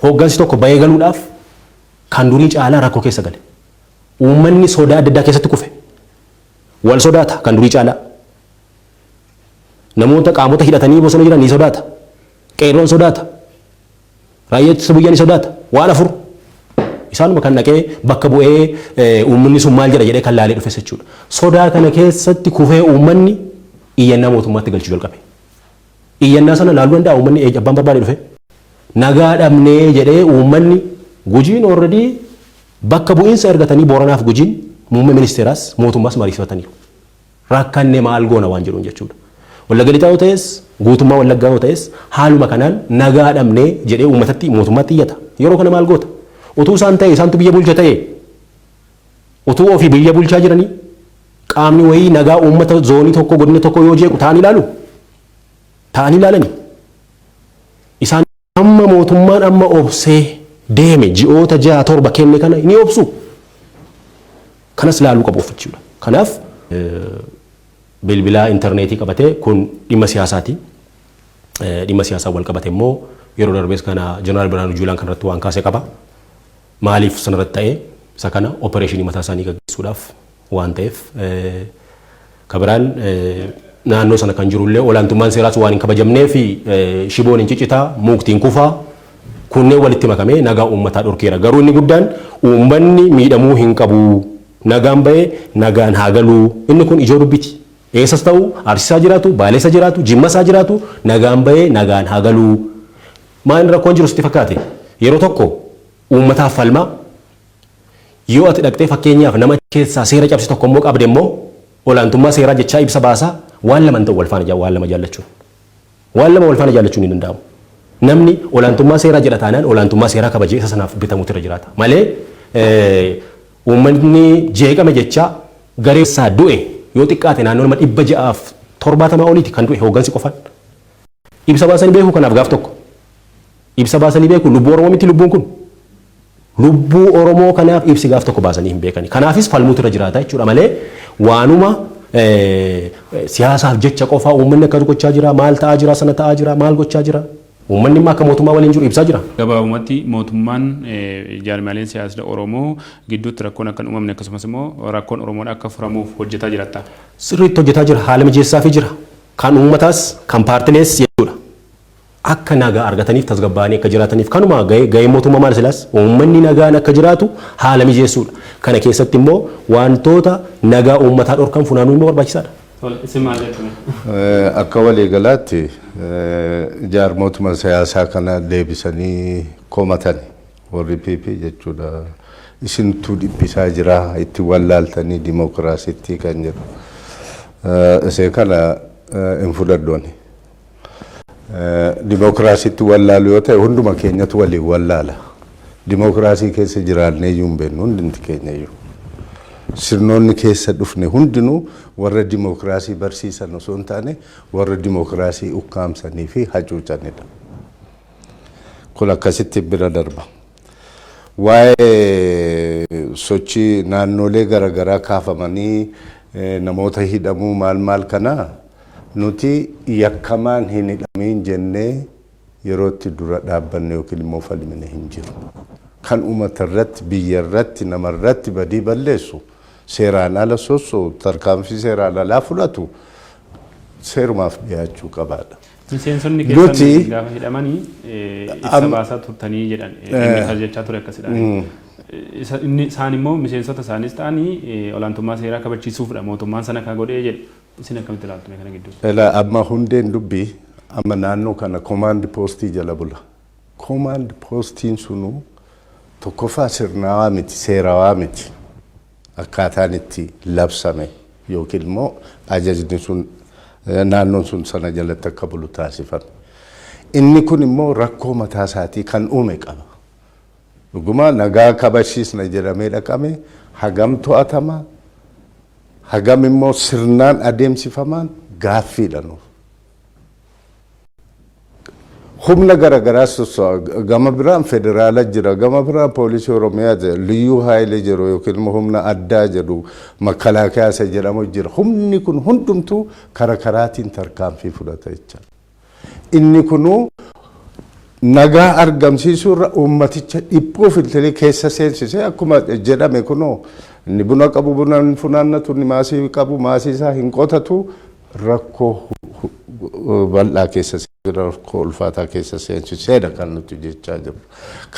Speaker 6: Hooggansi tokko bahee galuudhaaf kan durii caalaa rakkoo keessa gale. Uummanni sodaa adda addaa keessatti kufe. Wal sodaata kan durii caalaa. Namoota qaamota hidhatanii bosona jiran ni sodaata. Qeerroon sodaata. Raayyaa ittisa biyyaa ni sodaata. Waan afur. Isaanuma kan dhaqee bakka bu'ee uummanni sun maal jedha jedhee kan laalee dhufes jechuudha. Sodaa kana keessatti kufee uummanni iyyannaa mootummaatti galchuu jalqabe. Iyyannaa sana laaluu danda'a uummanni abbaan barbaade dhufe. Nagaa dhabnee jedhee uummanni Gujiin already bakka bu'iinsa ergatanii Booranaaf Gujiin muummee ministeeraas mootummaas mariisifataniiru. Rakkanne maal goona waan jedhuun jechuudha. Wallagga Lixaa yoo ta'es guutummaa Wallaggaa yoo ta'es haaluma kanaan nagaa dhabnee jedhee uummatatti mootummaatti iyyata. Yeroo kana maal goota? Utuu isaan ta'e isaantu biyya bulcha ta'e utuu ofii biyya bulchaa jiranii qaamni wayii nagaa uummata zoonii tokko godina tokko yoo jeequ ta'anii ilaalu? Ta'anii ilaalani. Isaan amma mootummaan amma obsee deeme ji'oota 6 7 kenne kana ni obsu. Kanas ilaaluu qabu of jechuudha. Kanaaf bilbilaa intarneetii qabatee kun dhimma siyaasaati. Dhimma siyaasaa wal qabate immoo yeroo darbees kana Jeneraal Birhaanuu Juulaan kanarratti waan kaase qaba. Maaliif sanarratti ta'e isa kana opereeshinii mataa isaanii gaggeessuudhaaf waan ta'eef kabiraan naannoo sana kan jirullee olaantummaan seeraas waan hin kabajamnee fi shiboon hin ciccitaa, muktiin kufaa kunneen walitti makamee nagaa uummataa dhorkeera. Garuu inni guddaan uummanni miidhamuu hin qabu. Nagaan ba'ee nagaan haa galuu. Inni kun ijoo dubbiti. Eessas ta'u Arsiisaa jiraatu, Baaleessa jiraatu, Jimmasaa jiraatu nagaan ba'ee nagaan haa galuu. Maal rakkoon jiru sitti fakkaate? Yeroo tokko uummataaf falmaa yoo ati dhaqxee fakkeenyaaf nama keessaa seera cabse tokko immoo qabde immoo olaantummaa seeraa jechaa ibsa baasaa waan lama hin ta'u wal faana waan lama jaallachuun. Waan lama wal faana jaallachuun hin danda'amu. Namni olaantummaa seeraa jedha taanaan olaantummaa seeraa kabajee isa sanaaf bitamuutu irra jiraata. Malee uummanni jeeqame jechaa garee isaa du'e yoo xiqqaate naannoo nama 670 oliiti kan du'e hooggansi qofaan. Ibsa baasanii beeku kanaaf gaaf tokko. Ibsa baasanii beeku lubbuu Oromoo miti lubbuun kun. Lubbuu Oromoo kanaaf ibsi gaaf tokko baasanii hin beekani. Kanaafis falmuutu irra jiraata jechuudha malee waanuma siyaasaaf jecha qofaa uummanni akkas gochaa jira, maal ta'aa jira, sana ta'aa jira, maal gochaa jira. Uummanni immoo akka mootummaa waliin jiru ibsaa jira.
Speaker 2: Gabaabumatti mootummaan jaarmiyaaleen siyaasa Oromoo gidduutti rakkoon akka hin uumamne akkasumas immoo rakkoon Oromoodha akka furamuuf hojjetaa jiratta.
Speaker 6: Sirriitti hojjetaa jira, haala mijeessaafii jira. Kan uummataas kan paartilees jechuudha. Akka nagaa argataniif tasgabbaa'anii akka jiraataniif kanuma gaheen mootummaa maal silaas uummanni nagaan akka jiraatu haala mijeessuudha. Kana keessatti immoo wantoota nagaa uummataa dhorkan funaanuun immoo barbaachisaadha.
Speaker 2: Isin maal jettu?
Speaker 4: Akka waliigalaatti jaarmootuma siyaasaa kana deebisanii komatan warri PP jechuudha. Isintu dhiphisaa jira itti wallaaltanii dimookiraasiitti kan jedhu. Isee kana hin fudhadhu ani. Dimookiraasiitti wallaalu yoo ta'e hunduma keenyatu waliin wallaala. Dimookiraasii keessa jiraannee iyyuu hin beeknu hundumti keenya iyyuu. Sirnoonni keessa dhufne hundinuu warra dimookiraasii barsiisan osoo hin taane warra dimookiraasii ukkaamsanii fi hacuucanidha. Kun akkasitti bira darba. Waa'ee sochii naannolee garaagaraa kaafamanii namoota hidhamuu maal maal kanaa nuti yakkamaan hin hidhamiin jennee yeroo itti dura dhaabbanne yookiin immoo falmine hin jiru. Kan uummata irratti, biyya irratti, nama irratti badii balleessu seeraan ala sossoo'u, tarkaanfii seeraan alaa fudhatu seerumaaf dhiyaachuu qabaadha.
Speaker 2: Miseensonni keessan gaafa hidhamanii ibsa baasaa turtanii jedhan inni kan jechaa ture akkasidha. Inni isaan immoo miseensota isaanis ta'anii olaantummaa seeraa kabachiisuufidha mootummaan sana kan godhee jedhu. Isin akkamitti ilaaltu kana gidduutti?
Speaker 4: Ela amma hundeen dubbii amma naannoo kana komaand poostii jala bula. Komaand poostiin sunuu Tokkoffaa, sirnaawaa miti, seerawaa miti. Akkaataan itti labsame yookiin immoo ajajni sun naannoon sun sana jalatti akka bulu taasifame. Inni kun immoo rakkoo mataa isaatii kan uume qaba. Dhuguma nagaa kabachiisna jedhamee dhaqame hagam to'atama, hagam immoo sirnaan adeemsifamaan gaaffiidha nuuf. Humna garaagaraa sosso'a. Gama biraan federaala jira, gama biraan poolisii Oromiyaa jira, liyyuu haayilee jiru yookiin immoo humna addaa jedhu, makalaakaa isa jedhamu jira. Humni kun hundumtuu kara karaatiin tarkaanfii fudhata jechaadha. Inni kunuu nagaa argamsiisuu irra uummaticha dhiphuu filtirii keessa seensisee, akkuma jedhame kunoo inni buna qabu buna hin funaannatu, inni maasii qabu maasii isaa hin qotatu, rakkoo bal'aa keessa, rakkoo ulfaataa keessa seensiseedha kan nuti jechaa jirru.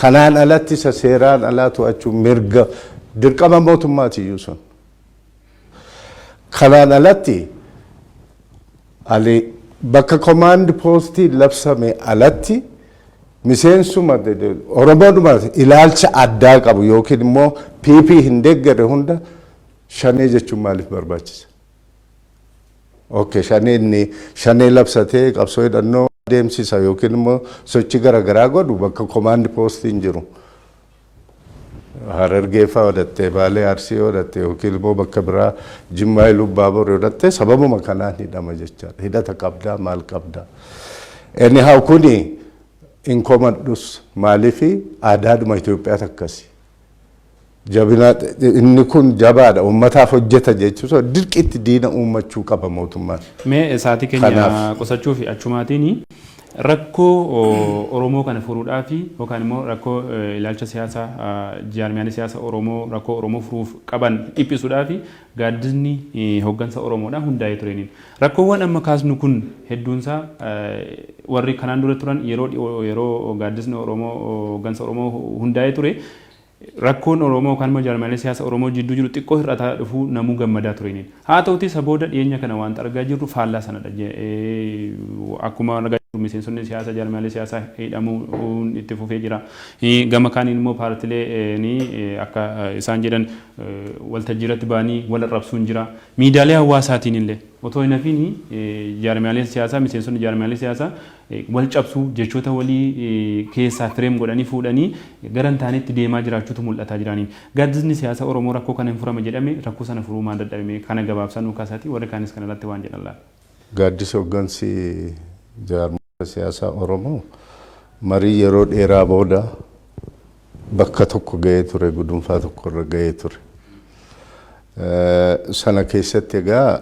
Speaker 4: Kanaan alatti isa seeraan alaa to'achuun mirga dirqama mootummaati iyyuu sun. Kanaan alatti ali bakka command postii labsame alatti miseensuma Oromoodhuma ilaalcha addaa qabu yookiin immoo PP hin deeggarre hunda shanee jechuun maaliif barbaachisa? Okay, shanee inni shanee labsatee qabsoo hidhannoo adeemsisa yookiin immoo sochii garaagaraa godhu bakka command postiin jiru. Harargee fa'aa godhattee, Baalee, Arsii godhattee yookiin immoo bakka biraa Jimmaa, Iluu Baabur godhattee sababuma kanaan hidhama jechaadha. Hidhata qabdaa, maal qabdaa. Anyhow, kuni hin komadhus, maaliifi aadaadhuma Itoophiyaa akkasi. Jabina inni kun jabaadha, uummataaf hojjeta jechuun dirqitti diina uummachuu qaba mootummaan.
Speaker 2: Mee sa'aatii keenya qusachuu fi achumaatiin rakkoo Oromoo kana furuudhaaf yookaan immoo rakkoo ilaalcha siyaasaa jaarmiyaalee siyaasa Oromoo rakkoo Oromoo furuuf qaban dhiphisuudhaaf gaaddisni hooggansa Oromoodhaa hundaa'ee tureeniin. Rakkoowwan amma kaasnu kun hedduunsaa warri kanaan dura turan yeroo dhiyoo yeroo gaaddisni Oromoo hooggansa Oromoo hundaa'ee ture rakkoon Oromoo yookaan immoo jaarmiyaalee siyaasa Oromoo jidduu jiru xiqqoo hir'ataa dhufuu namuu gammadaa tureeniin. Haa ta'uti isa booda dhiyeenya kana wanta argaa jirru faallaa sanadha. Akkuma argaa jirru miseensonni siyaasa jaarmiyaalee siyaasaa hidhamuun itti fufee jira. Gama kaaniin immoo paartilee akka isaan jedhan waltajjii irratti ba'anii wal arrabsuun jira. Miidiyaalee hawaasaatiin illee otoo hin hafiin jaarmiyaaleen siyaasaa, miseensonni jaarmiyaalee siyaasaa wal cabsuu, jechoota walii keessaa frame godhanii fuudhanii gara hin taanetti deemaa jiraachuutu mul'ataa jiraniin. Gaaddisni siyaasa Oromoo rakkoo kana hin furama jedhame, rakkoo sana furuu maal dadhabame? Kana gabaabsaa nuu kaasaati, warri kaanis kana irratti waan jedhan laata.
Speaker 4: Gaaddisi hooggansi jaarmota siyaasaa Oromoo marii yeroo dheeraa booda bakka tokko gahee ture, gudunfaa tokko irra gahee ture. Sana keessatti egaa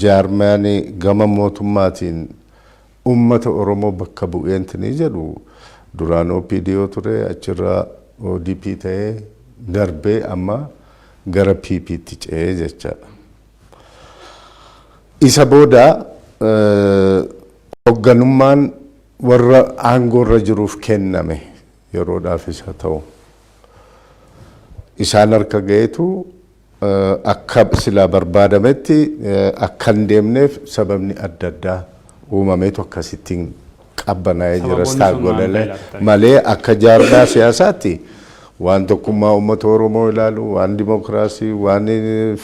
Speaker 4: jaarmaan gama mootummaatiin uummata Oromoo bakka bu'eenti ni jedhu duraan OPDO ture, achirraa ODP ta'ee darbee amma gara PPtti ce'ee jechaadha. Isa booda hoogganummaan warra aangoorra jiruuf kenname yeroodhaafis haa ta'u. Isaan harka ga'eetu akka silaa barbaadametti akka hin deemneef sababni adda addaa uumameetu akkasittiin qabbanaa'ee jira. Sababoonni malee akka jaarmaa siyaasaatti waan tokkummaa uummata Oromoo ilaalu, waan dimokiraasii, waan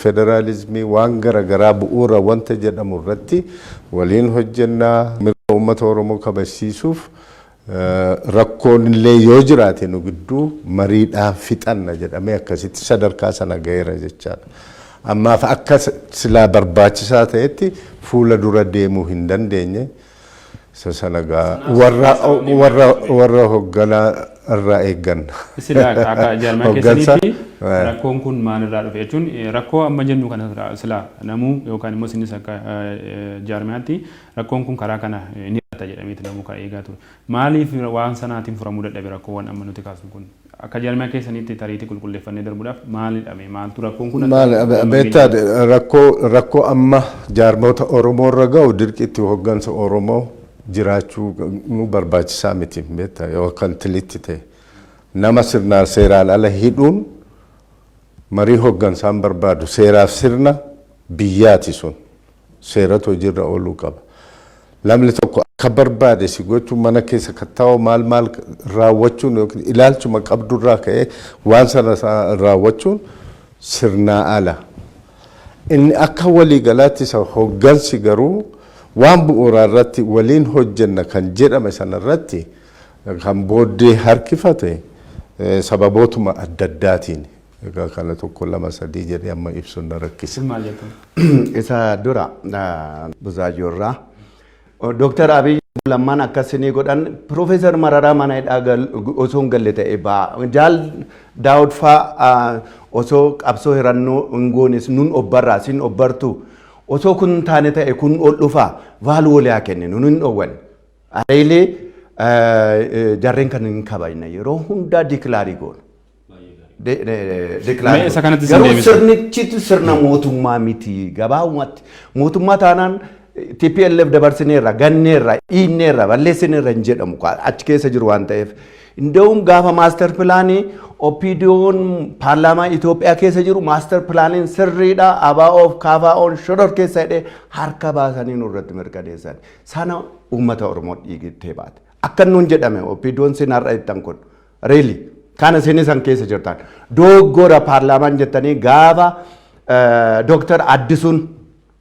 Speaker 4: federaalizimii, waan garaagaraa bu'uura wanta jedhamu irratti waliin hojjennaa, mirga uummata Oromoo kabajsiisuuf rakkoon illee yoo jiraate nu gidduu mariidhaan fixanna jedhamee akkasitti sadarkaa sana ga'eera jechaadha. Ammaaf akka silaa barbaachisaa ta'etti fuula dura deemuu hin dandeenye. Isa sana gaa warra hoogganaa irraa eegganna.
Speaker 2: Sila akka jaarmaa keessaniitti rakkoon kun maalirraa dhufe jechuun, rakkoo amma jennu kana sila namuu yookaan immoo isinis akka jaarmaatti rakkoon kun karaa kana ni hir'ata jedhameeti namuu kan eegaa ture. Maaliif waan sanaatiin furamuu dadhabe rakkoowwan amma nuti kaasnu kun? Akka jaarmaa keessaniitti tariitii qulqulleeffannee darbuudhaaf maalidhame, maaltu rakkoon kun?
Speaker 4: Maal beektaa, rakkoo amma jaarmoota Oromoo irra ga'u dirqiitti hooggansa Oromoo jiraachuu nu barbaachisaa miti, beektaa, yoo akkan tilitti ta'e. Nama sirnaan seeraan ala hidhuun marii hooggansaan barbaadu, seeraaf sirna biyyaati sun, seeratu hojiirra ooluu qaba. Namni tokko akka barbaade si gochuun, mana keessa kan taa'u maal maal raawwachuun yookiin ilaalchuma qabdurraa ka'ee waan sana raawwachuun sirnaa ala. Inni akka waliigalaatti isa hoggansi garuu waan bu'uuraa irratti waliin hojjenna kan jedhame sana irratti kan booddee harkifate sababootuma adda addaatiin. Egaa kana tokko, lama, sadii jedhee amma ibsuun na rakkisa.
Speaker 2: Maal jettu?
Speaker 3: Isa dura Buzaayyoorraa Dooktar Abiy Lammaan akkasinii godhan, Piroofeesar Mararaa mana hidhaa osoo hin galle ta'e ba'a. Jaal Daawud faa osoo qabsoo hirannoo hin goones nun obbarraa sin obbartu, osoo kun taane ta'e kun ol dhufaa vaaluu walii haa kenninu, nun hin dhoowwan. Areelee jarreen kan hin kabajne yeroo hundaa declare goona.
Speaker 2: Mee isa kanatti sin
Speaker 3: Garuu
Speaker 2: deebisa.
Speaker 3: sirnichitu sirna mootummaa miti. Gabaabumatti mootummaa taanaan TPLF dabarsineerra, ganneerra, dhiinneerra, balleessineerra hin jedhamu achi keessa jiru waan ta'eef. Inda'uun gaafa master planii OPDO'n paarlaamaa Itoophiyaa keessa jiru master planiin sirriidha, ABO'f KFO'n shoror keessa hidhee harka baasanii nurratti mirkaneessan. Sana uummata Oromoo dhiigtee baate. Akka nuun jedhame OPDO'n sin har'a jettan kun. Really, kana isin isan keessa jirtan. Dogoggora paarlaamaan jettanii gaafa Dooktar Addisuun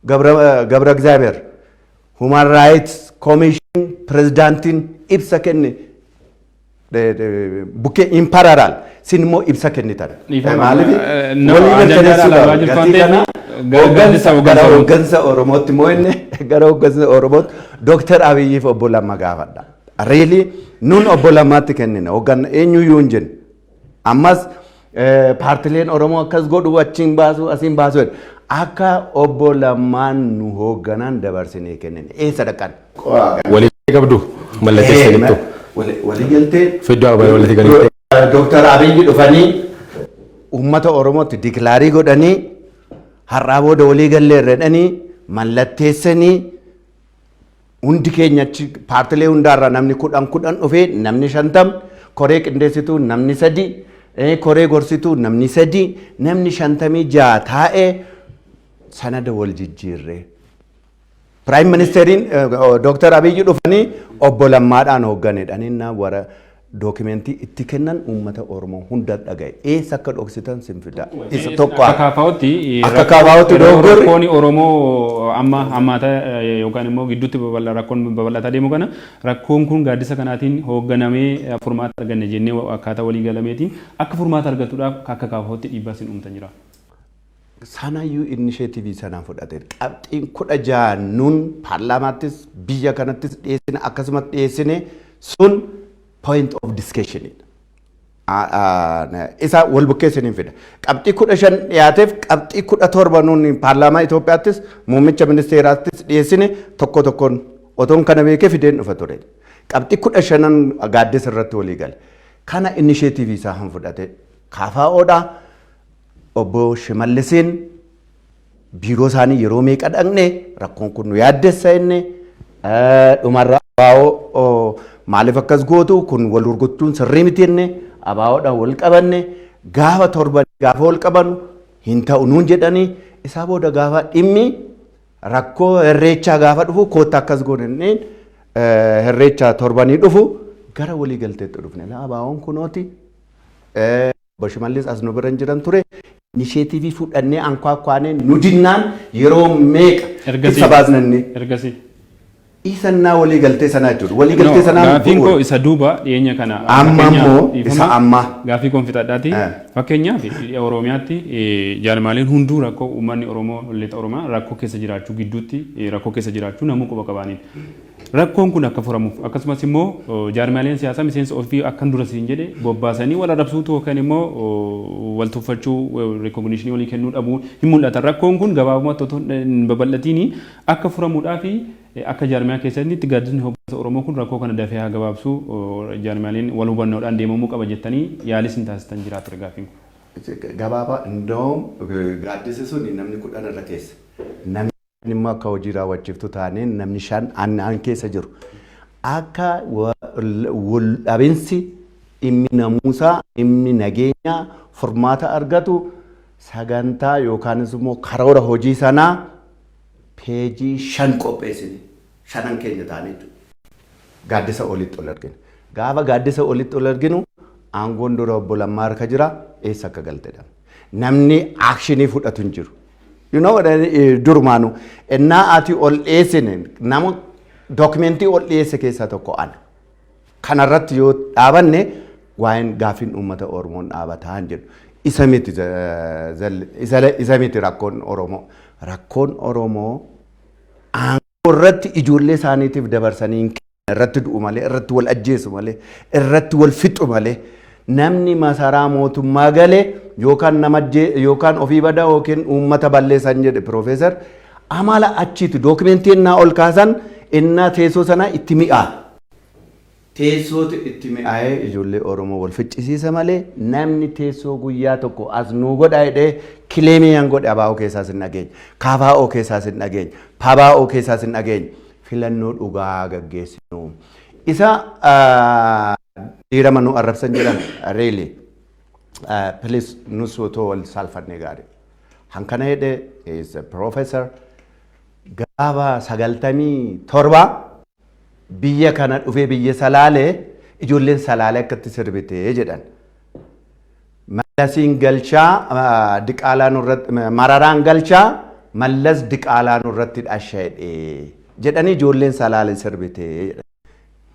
Speaker 3: Gabra Egzaabeer Human Rights Commission pirezidaantiin ibsa kenne bukkee in parallel sin immoo ibsa kennitan.
Speaker 2: Maaliif walii mirkaneessuu qaba. Gatii kana
Speaker 3: gara hooggansa Oromootti immoo inni gara hooggansa Oromootti Dooktar Abiyyiif obbo Lamma gaafadha. Really, nun obbo Lammaatti kennina, hoogganna eenyuyyuu hin jenne. Ammas paartileen Oromoo akkas godhu, achiin baasu, asiin baasu, akka obbo Lammaan nu hoogganan dabarsinee kennine. Eessa dhaqan?
Speaker 6: Walii qabdu mallatteessaniittu.
Speaker 3: Waliigaltee
Speaker 6: Fiddoo Abaayee walitti galtee.
Speaker 3: Dooktar Abiyyi dhufanii uummata Oromootti declare godhanii, har'aa booda walii galleerra jedhanii mallatteessanii, hundi keenya achi paartilee hundaarraa namni 10 10 dhufee, namni 50, koree qindeessituu namni sadi, koree gorsituu namni sadi, namni 56 taa'ee sanada wal jijjiirree. Prime Ministeriin Dooktar Abiyyi dhufanii obbo Lammaadhaan hoogganedha. Warra dookimentii itti kennan uummata Oromoo hunda dhagaye. Eessa akka dhoksitan sin fida. Isa tokko.
Speaker 2: Akka KFO'tti
Speaker 3: Akka KFO'tti dogoggorri.
Speaker 2: Rakkoon Oromoo amma hammaata yookaan immoo gidduutti rakkoon babal'ataa deemu kana, rakkoon kun gaaddisa kanaatiin hoogganamee furmaata arganne jennee akkaataa walii galameetiin akka furmaata argatuudhaaf akka KFO'tti dhiibbaa isin uumtan jira.
Speaker 3: Sanayyuu initiative sanaan fudhate. Qabxiin 16 nuun paarlaamaattis biyya kanattis dhiyeessine, akkasumas dhiyeessine sun point of discussion. Isa wal bukkeessiniin fida. Qabxii 15 dhiyaateef qabxii 17 nuun paarlaamaa Itoophiyaattis muummicha ministeeraattis dhiyeessine tokko tokkoon otoon kana beekee fideen dhufa ture. Qabxii 15n gaaddisa irratti walii gale. Kana initiative isaa han fudhate. KFO'dha. Obbo Shimallisiin biiroo isaanii yeroo meeqa dhaqne, rakkoon kun nu yaaddessa inni dhumarra ABO maaliif akkas gootu, kun wal gurgurtuun sirrii miti jenne, ABOdhaan wal qabanne. Gaafa 7 gaafa wal qabannu hin ta'u nuun jedhanii, isaa booda gaafa dhimmi rakkoo Irreechaa gaafa dhufu kootta akkas goone jenneen, Irreechaa torbanii dhufu gara walii galteetti dhufne. ABOn kunooti, Obbo Shimallis as nu bira hin jiran ture. Initiative fudhannee ankwaakkwaanee nu dinnaan yeroo meeqa ibsa baasnanne.
Speaker 2: Ergasii.
Speaker 3: Isannaa walii galtee sanaa jechuudha. Walii galtee sanaan
Speaker 2: Gaaffiin koo isa duuba dhiyeenya kana.
Speaker 3: Amma immoo isa ammaa.
Speaker 2: Gaaffii koon fixadhaati. Fakkeenyaaf, Oromiyaatti jaarmaaleen hunduu rakkoo uummanni Oromoo lixa Oromiyaa rakkoo keessa jiraachuu, gidduutti rakkoo keessa jiraachuu namuu quba qabaaniin. Rakkoon kun akka furamuuf akkasumas immoo jaarmaaleen siyaasaa miseensa ofii akkan dura siin jedhe bobbaasanii wal arrabsuutu yookaan immoo wal tuffachuu, recognition walii kennuu dhabuu hin mul'ata. Rakkoon kun gabaabumatti otoo hin babal'atiin akka furamuudhaaf akka jaarmiyaa keessatti itti gaaddisni hooggansa Oromoo kun rakkoo kana dafee haa gabaabsu, jaarmiyaaleen wal hubannoodhaan deemamuu qaba jettanii yaalis hin taasistan jira ture gaaffiin kun.
Speaker 3: Gabaabaa, indoom gaaddisi sun namni 10 irra keessa. Namni immoo akka hojii raawwachiiftu taanee namni 5 an keessa jiru. Akka wal dhabinsi dhimmi namuusaa, dhimmi nageenyaa furmaata argatu sagantaa yookaanis immoo karoora hojii sanaa peejii 5 qopheessine. Shanan keenya taanee jechuudha. Gaaddisa olitti ol argina. Gaafa gaaddisa olitti ol arginu, aangoon dura obbo Lammaa harka jira, eessa akka galtedha. Namni action fudhatu hin jiru. Durumaanu innaa ati ol dhiyeessine, nama document ol dhiyeesse keessaa tokko ana. Kanarratti yoo dhaabanne, waa'een gaaffiin uummata Oromoon dhaabataa hin jedhu. Isa miti, isa miti rakkoon Oromoo. Rakkoon Oromoo aangoo irratti ijoollee isaaniitiif dabarsanii hin kennan, irratti du'u malee, irratti wal ajjeesu malee, irratti wal fixu malee, namni masaraa mootummaa galee yookaan nama yookaan ofii badaa yookiin uummata balleessan jedhe. Piroofeesar amala achiiti document innaa ol kaasan, innaa teessoo sana itti mi'aa. Teessootu itti mi'aayee ijoollee Oromoo wal ficcisiisa malee, namni teessoo guyyaa tokko as nuu godha jedhee claim yan godhe ABO keessaas hin dhageenye, KFO keessaas hin dhageenye, PABO keessaas hin dhageenye. Filannoo dhugaa gaggeessinu. Isa dhiirama nu arrabsan jedhan, really, please, nus otoo wal saalfannee gaarii. Hankana jedhe is a professor. Gaafa 97 biyya kana dhufee biyya Salaalee, ijoolleen Salaalee akkatti sirbite jedhan. Mallasiin galchaa diqaalaa nurratti, Mararaan galchaa Mallas diqaalaa nurratti dhasha'e jedhanii ijoolleen Salaalee sirbite jedhan.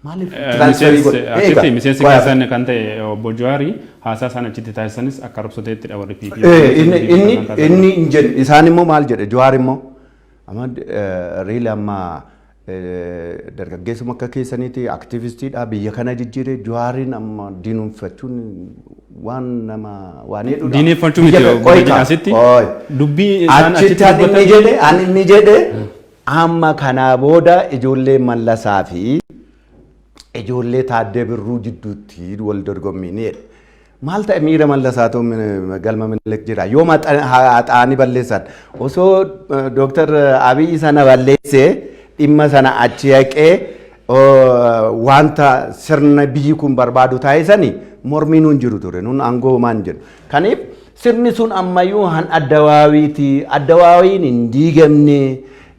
Speaker 3: Maaliif transfer godhe?
Speaker 2: Achitti miseensi keessan kan ta'e obbo Jawaari haasaa isaan achitti taasisanis akka arrabsoteettidha warri PP.
Speaker 3: Inni hin jedhu, isaan immoo maal jedhe? Jawaar immoo amma really amma dargaggeessuma akka keessaniiti, aktivistiidha, biyya kana jijjiire. Jawaariin amma diinuunfachuun waan nama waan hedduudha.
Speaker 2: Diineffachuu miti, obbo asitti dubbii isaan
Speaker 3: achitti ani inni jedhe, ani inni jedhe, amma kanaa booda ijoollee Mallasaa fi ijoollee Taaddee Birruu jidduutti wal dorgommii jedhe. Maal ta'e? Miira Mallasaatu galma Minilik jira. Yoo haxaanii balleessan, osoo Dooktar Abiyyi sana balleessee, dhimma sana achi haqee, wanta sirna biyyi kun barbaadu taasisanii, mormiin hin jiru ture. Nun aangoo maan jedhu. Kaniif sirni sun ammayyuu han addawaawiiti. Addawaawiin hin diigamne,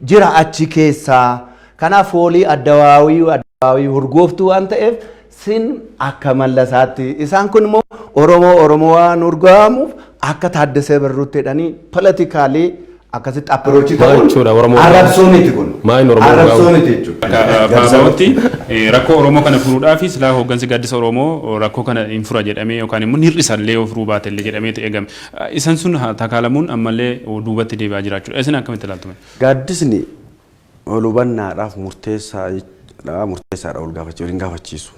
Speaker 3: jira achi keessaa. Kanaaf foolii addawaawii hurgooftuu waan ta'eef, sin akka Mallasaatti, isaan kun immoo Oromoo Oromoo waan urgaamuuf akka Taaddasee Birruutti jedhanii politically akkasitti approach ta'uun
Speaker 6: jechuudha, Oromoo
Speaker 3: arrabsoo miti kun.
Speaker 6: Maal Oromoo
Speaker 3: Arrabsoo miti jechuudha.
Speaker 2: PABOtti rakkoo Oromoo kana furuudhaaf silaa hooggansi gaaddisa Oromoo rakkoo kana hin fura jedhamee yookaan immoo ni hir'isa illee yoo furuu baate illee jedhamee eegame. Isan sun takaalamuun ammallee duubatti deebi'aa jiraachuudha. Isin akkamitti ilaaltu?
Speaker 5: Gaaddisni ol hubannaadhaaf murteessaadha, murteessaadha, ol gaafachuu waliin gaafachiisu.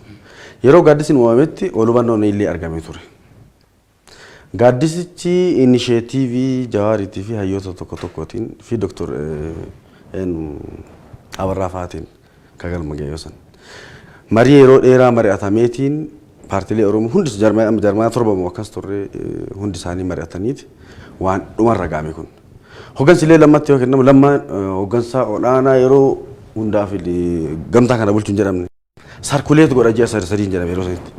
Speaker 5: Yeroo gaaddisni uumametti ol hubannoon illee argamee ture. Gaaddisichi initiative Jawaariitii fi hayyoota tokko tokkootiin fi Dooktor Abarraa fa'aatiin kan galma ga'e yoo san. Marii yeroo dheeraa mari'atameetiin paartiilee Oromoo hundi, jarmaa torba moo akkas turre, hundi isaanii mari'ataniiti waan dhumarra ga'ame kun. Hoggansi illee lammatti yoo kennamu, lammaan hoggansa olaanaa yeroo hundaaf gamtaa kana bulchuun jedhamne. Circulate godha, ji'a sadi sadiin jedhame yeroo sanitti.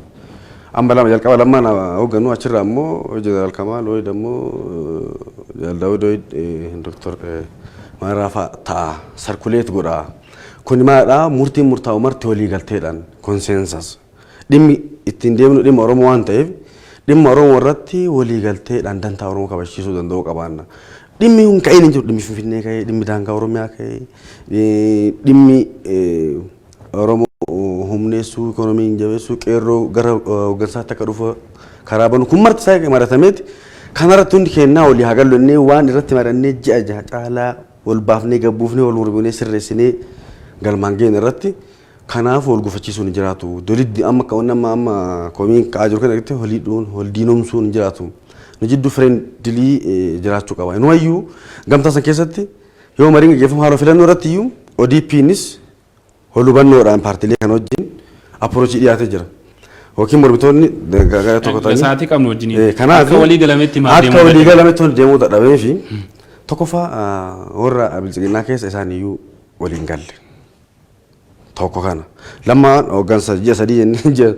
Speaker 5: Amma lama jalqaba lammaan hoogganu, achirraa immoo Jeneraal Kamaal wayi immoo Jeneraal Daawud wayi Dooktor Mararaa fa'a ta'a, circulate godha. Kun maalidhaa? Murtiin murtaa'u marti walii galteedhaan, consensus. Dhimmi ittiin deemnu dhimma Oromoo waan ta'eef, dhimma Oromoo irratti walii galteedhaan dantaa Oromoo kabachiisuu danda'uu qabaanna. Dhimmi kun ka'een hin jiru. Dhimmi Finfinnee ka'ee, dhimmi daangaa Oromiyaa ka'ee, dhimmi Oromoo humneessuu, ikoonomii jabeessuu, qeerroo gara hooggansaatti akka dhufu karaa banu, kun marti isaa maratameeti. Kanarratti hundi kennaa walii haa gallu innee waan irratti marannee ji'a 6 caalaa wal baafnee gabbuufnee wal morminee sirreessinee galmaan geenya irratti, kanaaf wal gufachiisuun hin jiraatu. Doliddi amma akka amma amma komiin ka'aa jiru kana irratti walii dhuun wal diinomsuun hin jiraatu. Nu jidduu friendly jiraachuu qaba. Inumayyuu gamtaa san keessatti yoo mariin gaggeeffamu, haala filannoo irratti iyyuu ODP'nis wal hubannoodhaan paartiilee kana wajjin approach dhiyaatee jira. Yookiin mormitoonni gara tokko ta'anii.
Speaker 2: Sa'aatii qabnu wajjin.
Speaker 5: Kanaaf
Speaker 2: akka walii galametti maal
Speaker 5: akka walii galametti wanti deemuu dadhabee fi tokkoffaa warra bilchiginnaa keessa isaan iyyuu waliin galle. Tokko kana. Lammaan hooggansa ji'a 3 jennee ji'a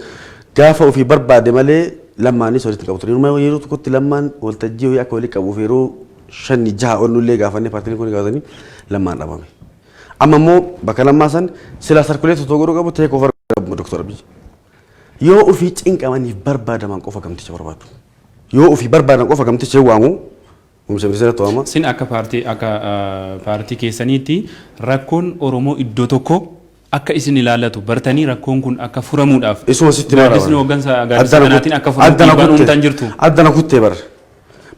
Speaker 5: gaafa ofii barbaade malee lammaanis walitti qabu ture. Yeroo tokkotti lammaan waltajjii wayii akka walii qabuuf yeroo shani jaha ol nullee gaafannee, paartiileen kun gaafatanii, lammaan dhabame. Amma immoo bakka Lammaa san sila circulate otoo godhuu qabu take over Dr. Abiy. Yoo ofii cinqamaniif barbaadaman qofa gamticha barbaadu. Yoo ofii barbaadan qofa gamticha waamu, muummicha ministeeratti waama.
Speaker 2: Isin akka paartii keessaniitti rakkoon Oromoo iddoo tokko akka isin ilaallatu bartanii rakkoon kun akka furamuudhaaf
Speaker 5: Isuma sitti mara.
Speaker 2: gaaddisni hooggansa gaaddisa kanaatiin akka furamu dhiibbaan uumtan jirtu.
Speaker 5: Addana kuttee bara.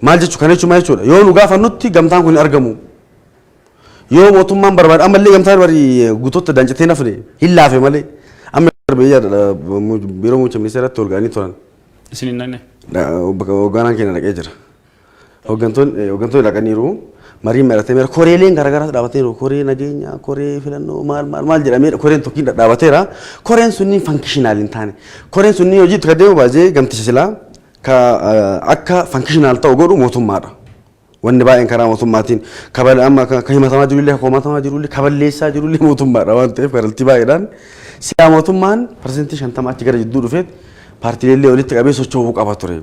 Speaker 5: Maal jechuu kana jechuun maal jechuudha? Yoo nu gaafannutti gamtaan kun hin argamu. Yoo mootummaan barbaade ammallee gamtaan bari guutuutti dancitee nafne hin laafe malee. Amma biyya biiroo muummicha ministeeratti ol ga'anii turan.
Speaker 2: Isin hin dhaqne.
Speaker 5: Bakka hoogganaan keenya dhaqee jira. Hooggantoonni dhaqaniiru. Mariin mari'atee meera koreeleen garaagaraas dhaabateeru. Koree nageenya, koree filannoo, maal maal maal jedhamee koreen tokkiin dhaabateera. Koreen sunniin functional hin taane. Koreen sunniin hojiitti kan deemu baay'ee gamticha silaa ka akka functional ta'u godhu mootummaadha. Wanni baay'een karaa mootummaatiin kabal amma ka himatamaa jirullee, ka komatamaa jirullee, ka balleessaa jirullee mootummaadha waan ta'eef karaltii baay'eedhaan si'a mootummaan 50% achi gara jidduu dhufeet paartiilee walitti qabee socho'uu qaba ture.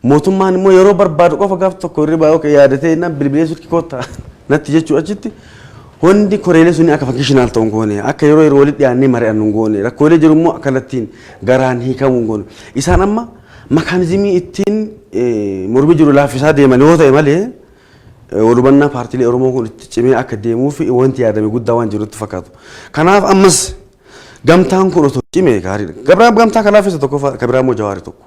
Speaker 5: Mootummaan immoo yeroo barbaadu qofa gaaf tokko hirribaa yookiin yaadatee innaan bilbilee sulki koottaa natti jechuu achitti hundi koreelee sunni akka functional ta'u hin goone, akka yeroo yeroo walitti dhiyaannee mari'annu hin goone, rakkoolee jiru immoo akkanattiin garaan hiikamuu hin goone. Isaan amma mechanism ittiin mormi jiru laaffisaa deeman yoo ta'e malee wal hubannaa paartiilee Oromoo kun itti cimee akka deemuuf wanti yaadame guddaa waan jirutti fakkaatu. Kanaaf ammas gamtaan kun otoo cimee gaariidha. Gabraa gamtaa kan laaffise tokko kan biraa immoo Jawaari tokko.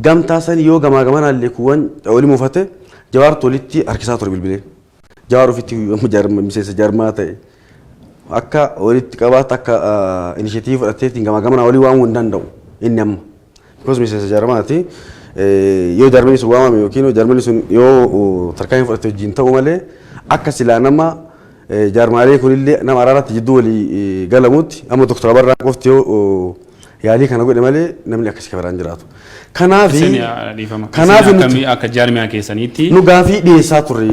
Speaker 5: Gamtaa san yoo gamaa gamanaallee kuuwwan olii muufate Jawaartu walitti harkisaa ture bilbilee. Jawaar ofitti miseensa jaarmaa ta'e akka walitti qabaata, akka initiative fudhateetiin gamaa gamanaa walii waamuu hin danda'u inni amma. Because miseensa jaarmaati. Yoo jaarmani sun waamame yookiin yoo jaarmani sun yoo tarkaanfii fudhate wajjin ta'u malee akka silaa nama jaarmaalee kunillee nama araaratti jidduu walii galamutti amma Dr. Abarraa qofti yoo yaalii kana godhe malee namni akkasii kabiraan jiraatu. Kanaaf
Speaker 2: Dhiifama.
Speaker 5: Kanaaf
Speaker 2: Akka jaarmiyaa keessaniitti
Speaker 5: nu gaafii dhiyeessaa turre,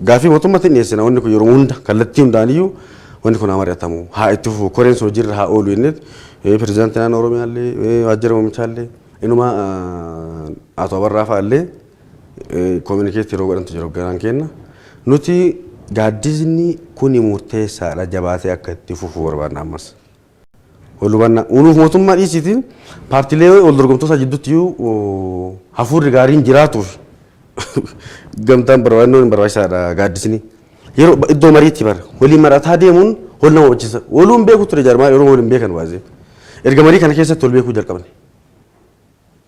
Speaker 5: gaafii mootummatti dhiyeessina. Wanni kun yeroo hunda kallattii hundaaniyyuu wanni kun haa mari'atamu, haa itti fufu, koreen sun hojiirra haa oolu inni pirezidaantii naannoo Oromiyaallee, waajjira muummichallee, inuma Ato Abarraa fa'aallee communicate yeroo godhantu jiru hoogganaan kenna. Nuti gaaddisni kuni murteessaadha, jabaatee akka itti fufu barbaadna ammas. Wal hubannaa unuuf mootummaa dhiisiitiin paartiilee wal dorgomtoota jidduutti iyyuu hafuurri gaariin jiraatuuf gamtaan barbaadnoon barbaachisaadha gaaddisni. Yeroo iddoo mariitti bara waliin marataa deemuun wal nama hubachiisa. Waluun beeku ture jaarmaa yeroo waliin beekan baasee. Erga marii kana keessatti wal beekuu jalqabne.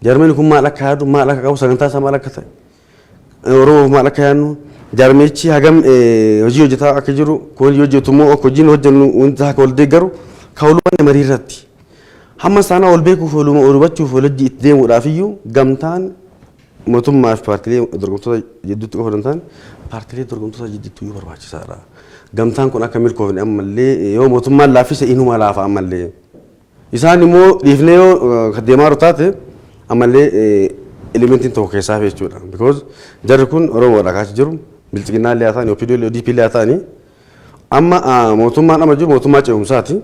Speaker 5: Jaarmeen kun maal akka yaadu, maal akka qabu, sagantaa isaa maal akka ta'e, Oromoof maal akka yaadnu, jaarmeechi hagam hojii hojjetaa akka jiru, kun hojii hojjetu immoo akka hojiin hojjennu wanti akka wal deeggaru kan wal hubanne marii irratti. Hamma isaanaa wal beekuuf, wal hubachuuf, wal hojii itti deemuudhaaf iyyuu gamtaan mootummaa fi paartiilee dorgomtoota jidduutti qofa hin taane paartiilee dorgomtoota jidduutti iyyuu barbaachisaadha. Gamtaan kun akka milkoofne ammallee yoo mootummaan laaffise inuma laafa ammallee. Isaan immoo dhiifnee yoo kan deemaa jiru taate ammallee elementiin tokko keessaa hafe jechuudha. Because jarri kun Oromoodha kaasi jiru, Bilxiginnaa illee haa ta'ani, OPDO illee, ODP illee haa ta'ani, amma mootummaan amma jiru mootummaa ce'umsaati.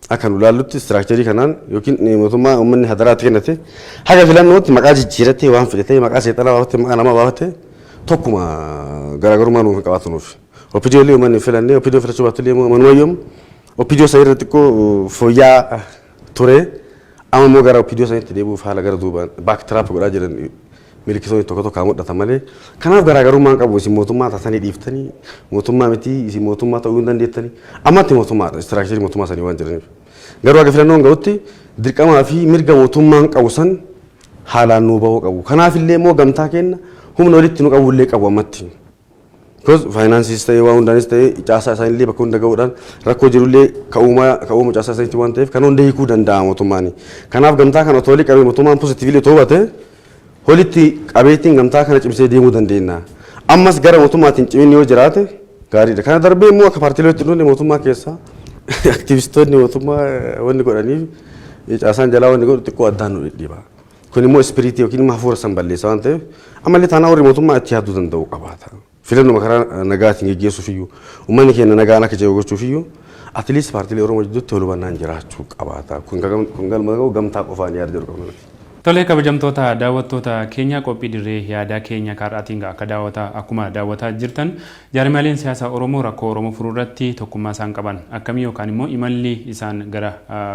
Speaker 5: Akka nu ilaallutti structure kanaan yookiin mootummaa uummanni hadaraatti kennate haga filannootti maqaa jijjiirattee waan fedhe maqaa seexanaa baafatte, maqaa namaa baafatte, tokkuma garaagarummaa nuuf hin qabaatu nuuf. OPDO illee uummanni hin filannee, OPDO filachuu baattu illee manumayyoomu OPDO san irra xiqqoo fooyya'aa ture, amma immoo gara OPDO sanitti deebi'uuf haala gara duubaan back track godhaa jiran milikitoonni tokko tokko haa mul'atan malee. Kanaaf garaagarummaan qabu isin mootummaa taatanii dhiiftanii mootummaa miti, isin mootummaa ta'uu hin dandeettanii, ammatti mootummaadha structure mootummaa sanii waan jiraniif. Garuu haga filannoon ga'utti dirqamaa fi mirga mootummaan qabu san haalaan nuu bahuu qabu. Kanaaf illee immoo gamtaa kenna humna walitti nu qabu illee qabu ammatti. Because faayinaansiis ta'ee waan hundaanis ta'ee caasaa isaaniillee bakka hunda ga'uudhaan rakkoo jirullee ka'uuma caasaa isaaniitti waan ta'eef kan hunda hiikuu danda'a mootummaan. Kanaaf gamtaa kana otoo walii qabee mootummaan positively otoo hubate walitti qabeetiin gamtaa kana cimsee deemuu dandeenya. Ammas gara mootummaatiin ciminni yoo jiraate gaariidha. Kana darbee immoo akka paartiilee walitti dhufne mootummaa keessaa aktivistoonni mootummaa wanni godhaniif caasaan jalaa wanni godhu xiqqoo addaan nu dhidhiiba. Kun immoo spirit yookiin immoo hafuura san balleessa waan ta'eef ammallee taanaa warri mootummaa itti yaaduu danda'u qabaata. Filannuma karaa nagaatiin geggeessuuf iyyuu, uummanni keenya nagaan akka jiru gochuuf iyyuu, at least paartiilee Oromoo jidduutti wal hubannaan jiraachuu qabaata. Kun galma ga'u gamtaa qofaan yaada jedhu qabna.
Speaker 2: Tolee, kabajamtoota daawwattoota keenya, qophii dirree yaadaa keenya kaarraatiin akka daawwataa akkuma daawwataa jirtan, jaarmiyaaleen siyaasaa Oromoo rakkoo Oromoo furuu irratti tokkummaa isaan qaban akkamii yookaan immoo imalli isaan gara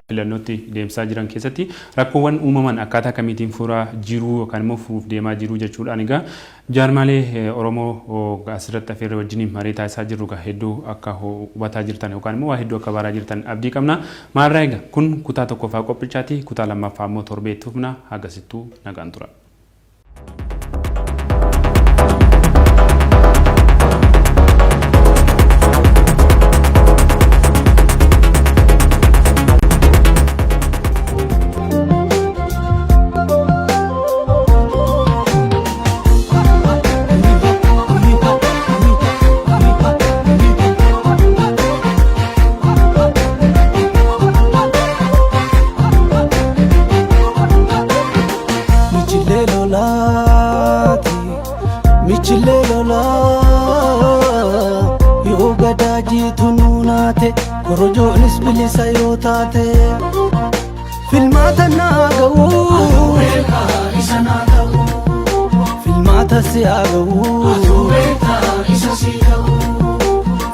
Speaker 2: filannootti deemsisaa jiran keessatti rakkoowwan uumaman akkaataa kamiitiin furaa jiruu yookaan immoo furuuf deemaa jiruu jechuudhaan, egaa jaarmiyaalee Oromoo asirratti afeerree wajjiniin marii taasisaa jirru egaa hedduu akka hubataa jirtan yookaan immoo waa hedduu akka baraa jirtan abdii qabna. Maalirraa egaa kun kutaa tokkoffaa qophichaati. Kutaa lammaffaa immoo torbee itti fufna. Hagasittuu nagaan tura.
Speaker 1: Michilee lolaati, michilee lolaa, yoo gadaa jiitu nuunaate, korojoonis bilisa yoo taate, filmaata naa ga'uu, filmaata si haa ga'uu,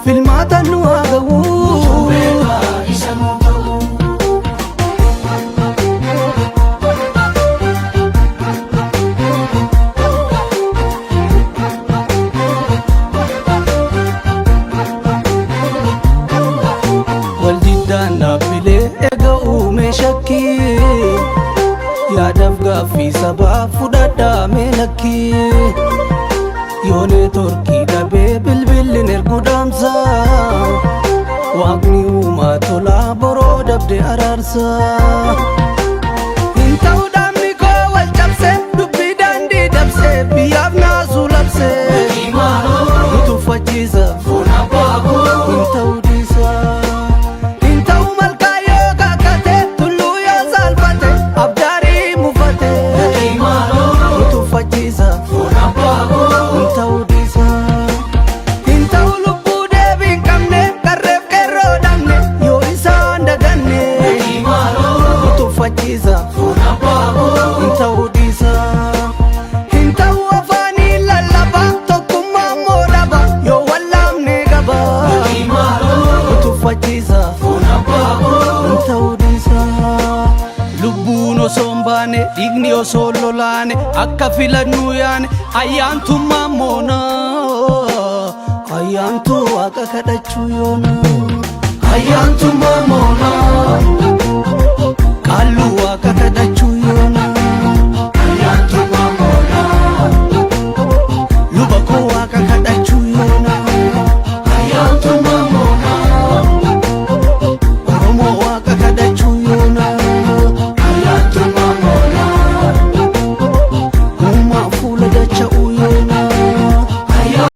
Speaker 1: filmaata nu haa ga'uu. Waldiddaan dhaabbilee eega uume shakkii, yaadaaf gaaffii sabaa fudhadhaa mee lakkii. Yoo neetworkii dhabee bilbilli erguu dhaamsa, waaqni uumaa tolaa boroo dabde araarsa. Hin ta'u dhaabni koo wal cabse, dubbii daandii dabse, biyyaaf naasuu labse. Nu tuffachiisa hin ta'u dhiisa. Hin ta'u malkaa yoo kakate, tulluu yoo salphate, abdaarii mufate. Nu tuffachiisa hin ta'u dhiisa. Hin ta'u lubbuu deebii hin qabne, qarreef qeerroo dhabne, yoo isaan daganne. Nu tuffachiisa hin ta'u dhiisa. Hin ta'u afaanii lallaba, tokkummaa immoo dhaba, yoo wallaamne qaba. Nu tuffachiisa hin ta'u dhiisa. Lubbuun osoo hin baane, dhiigni osoo hin lolaane, akka filannuu yaane, ayyaantummaa moona. Ayyaantuu waaqa kadhachuu yoona. Ayyaantummaa moona.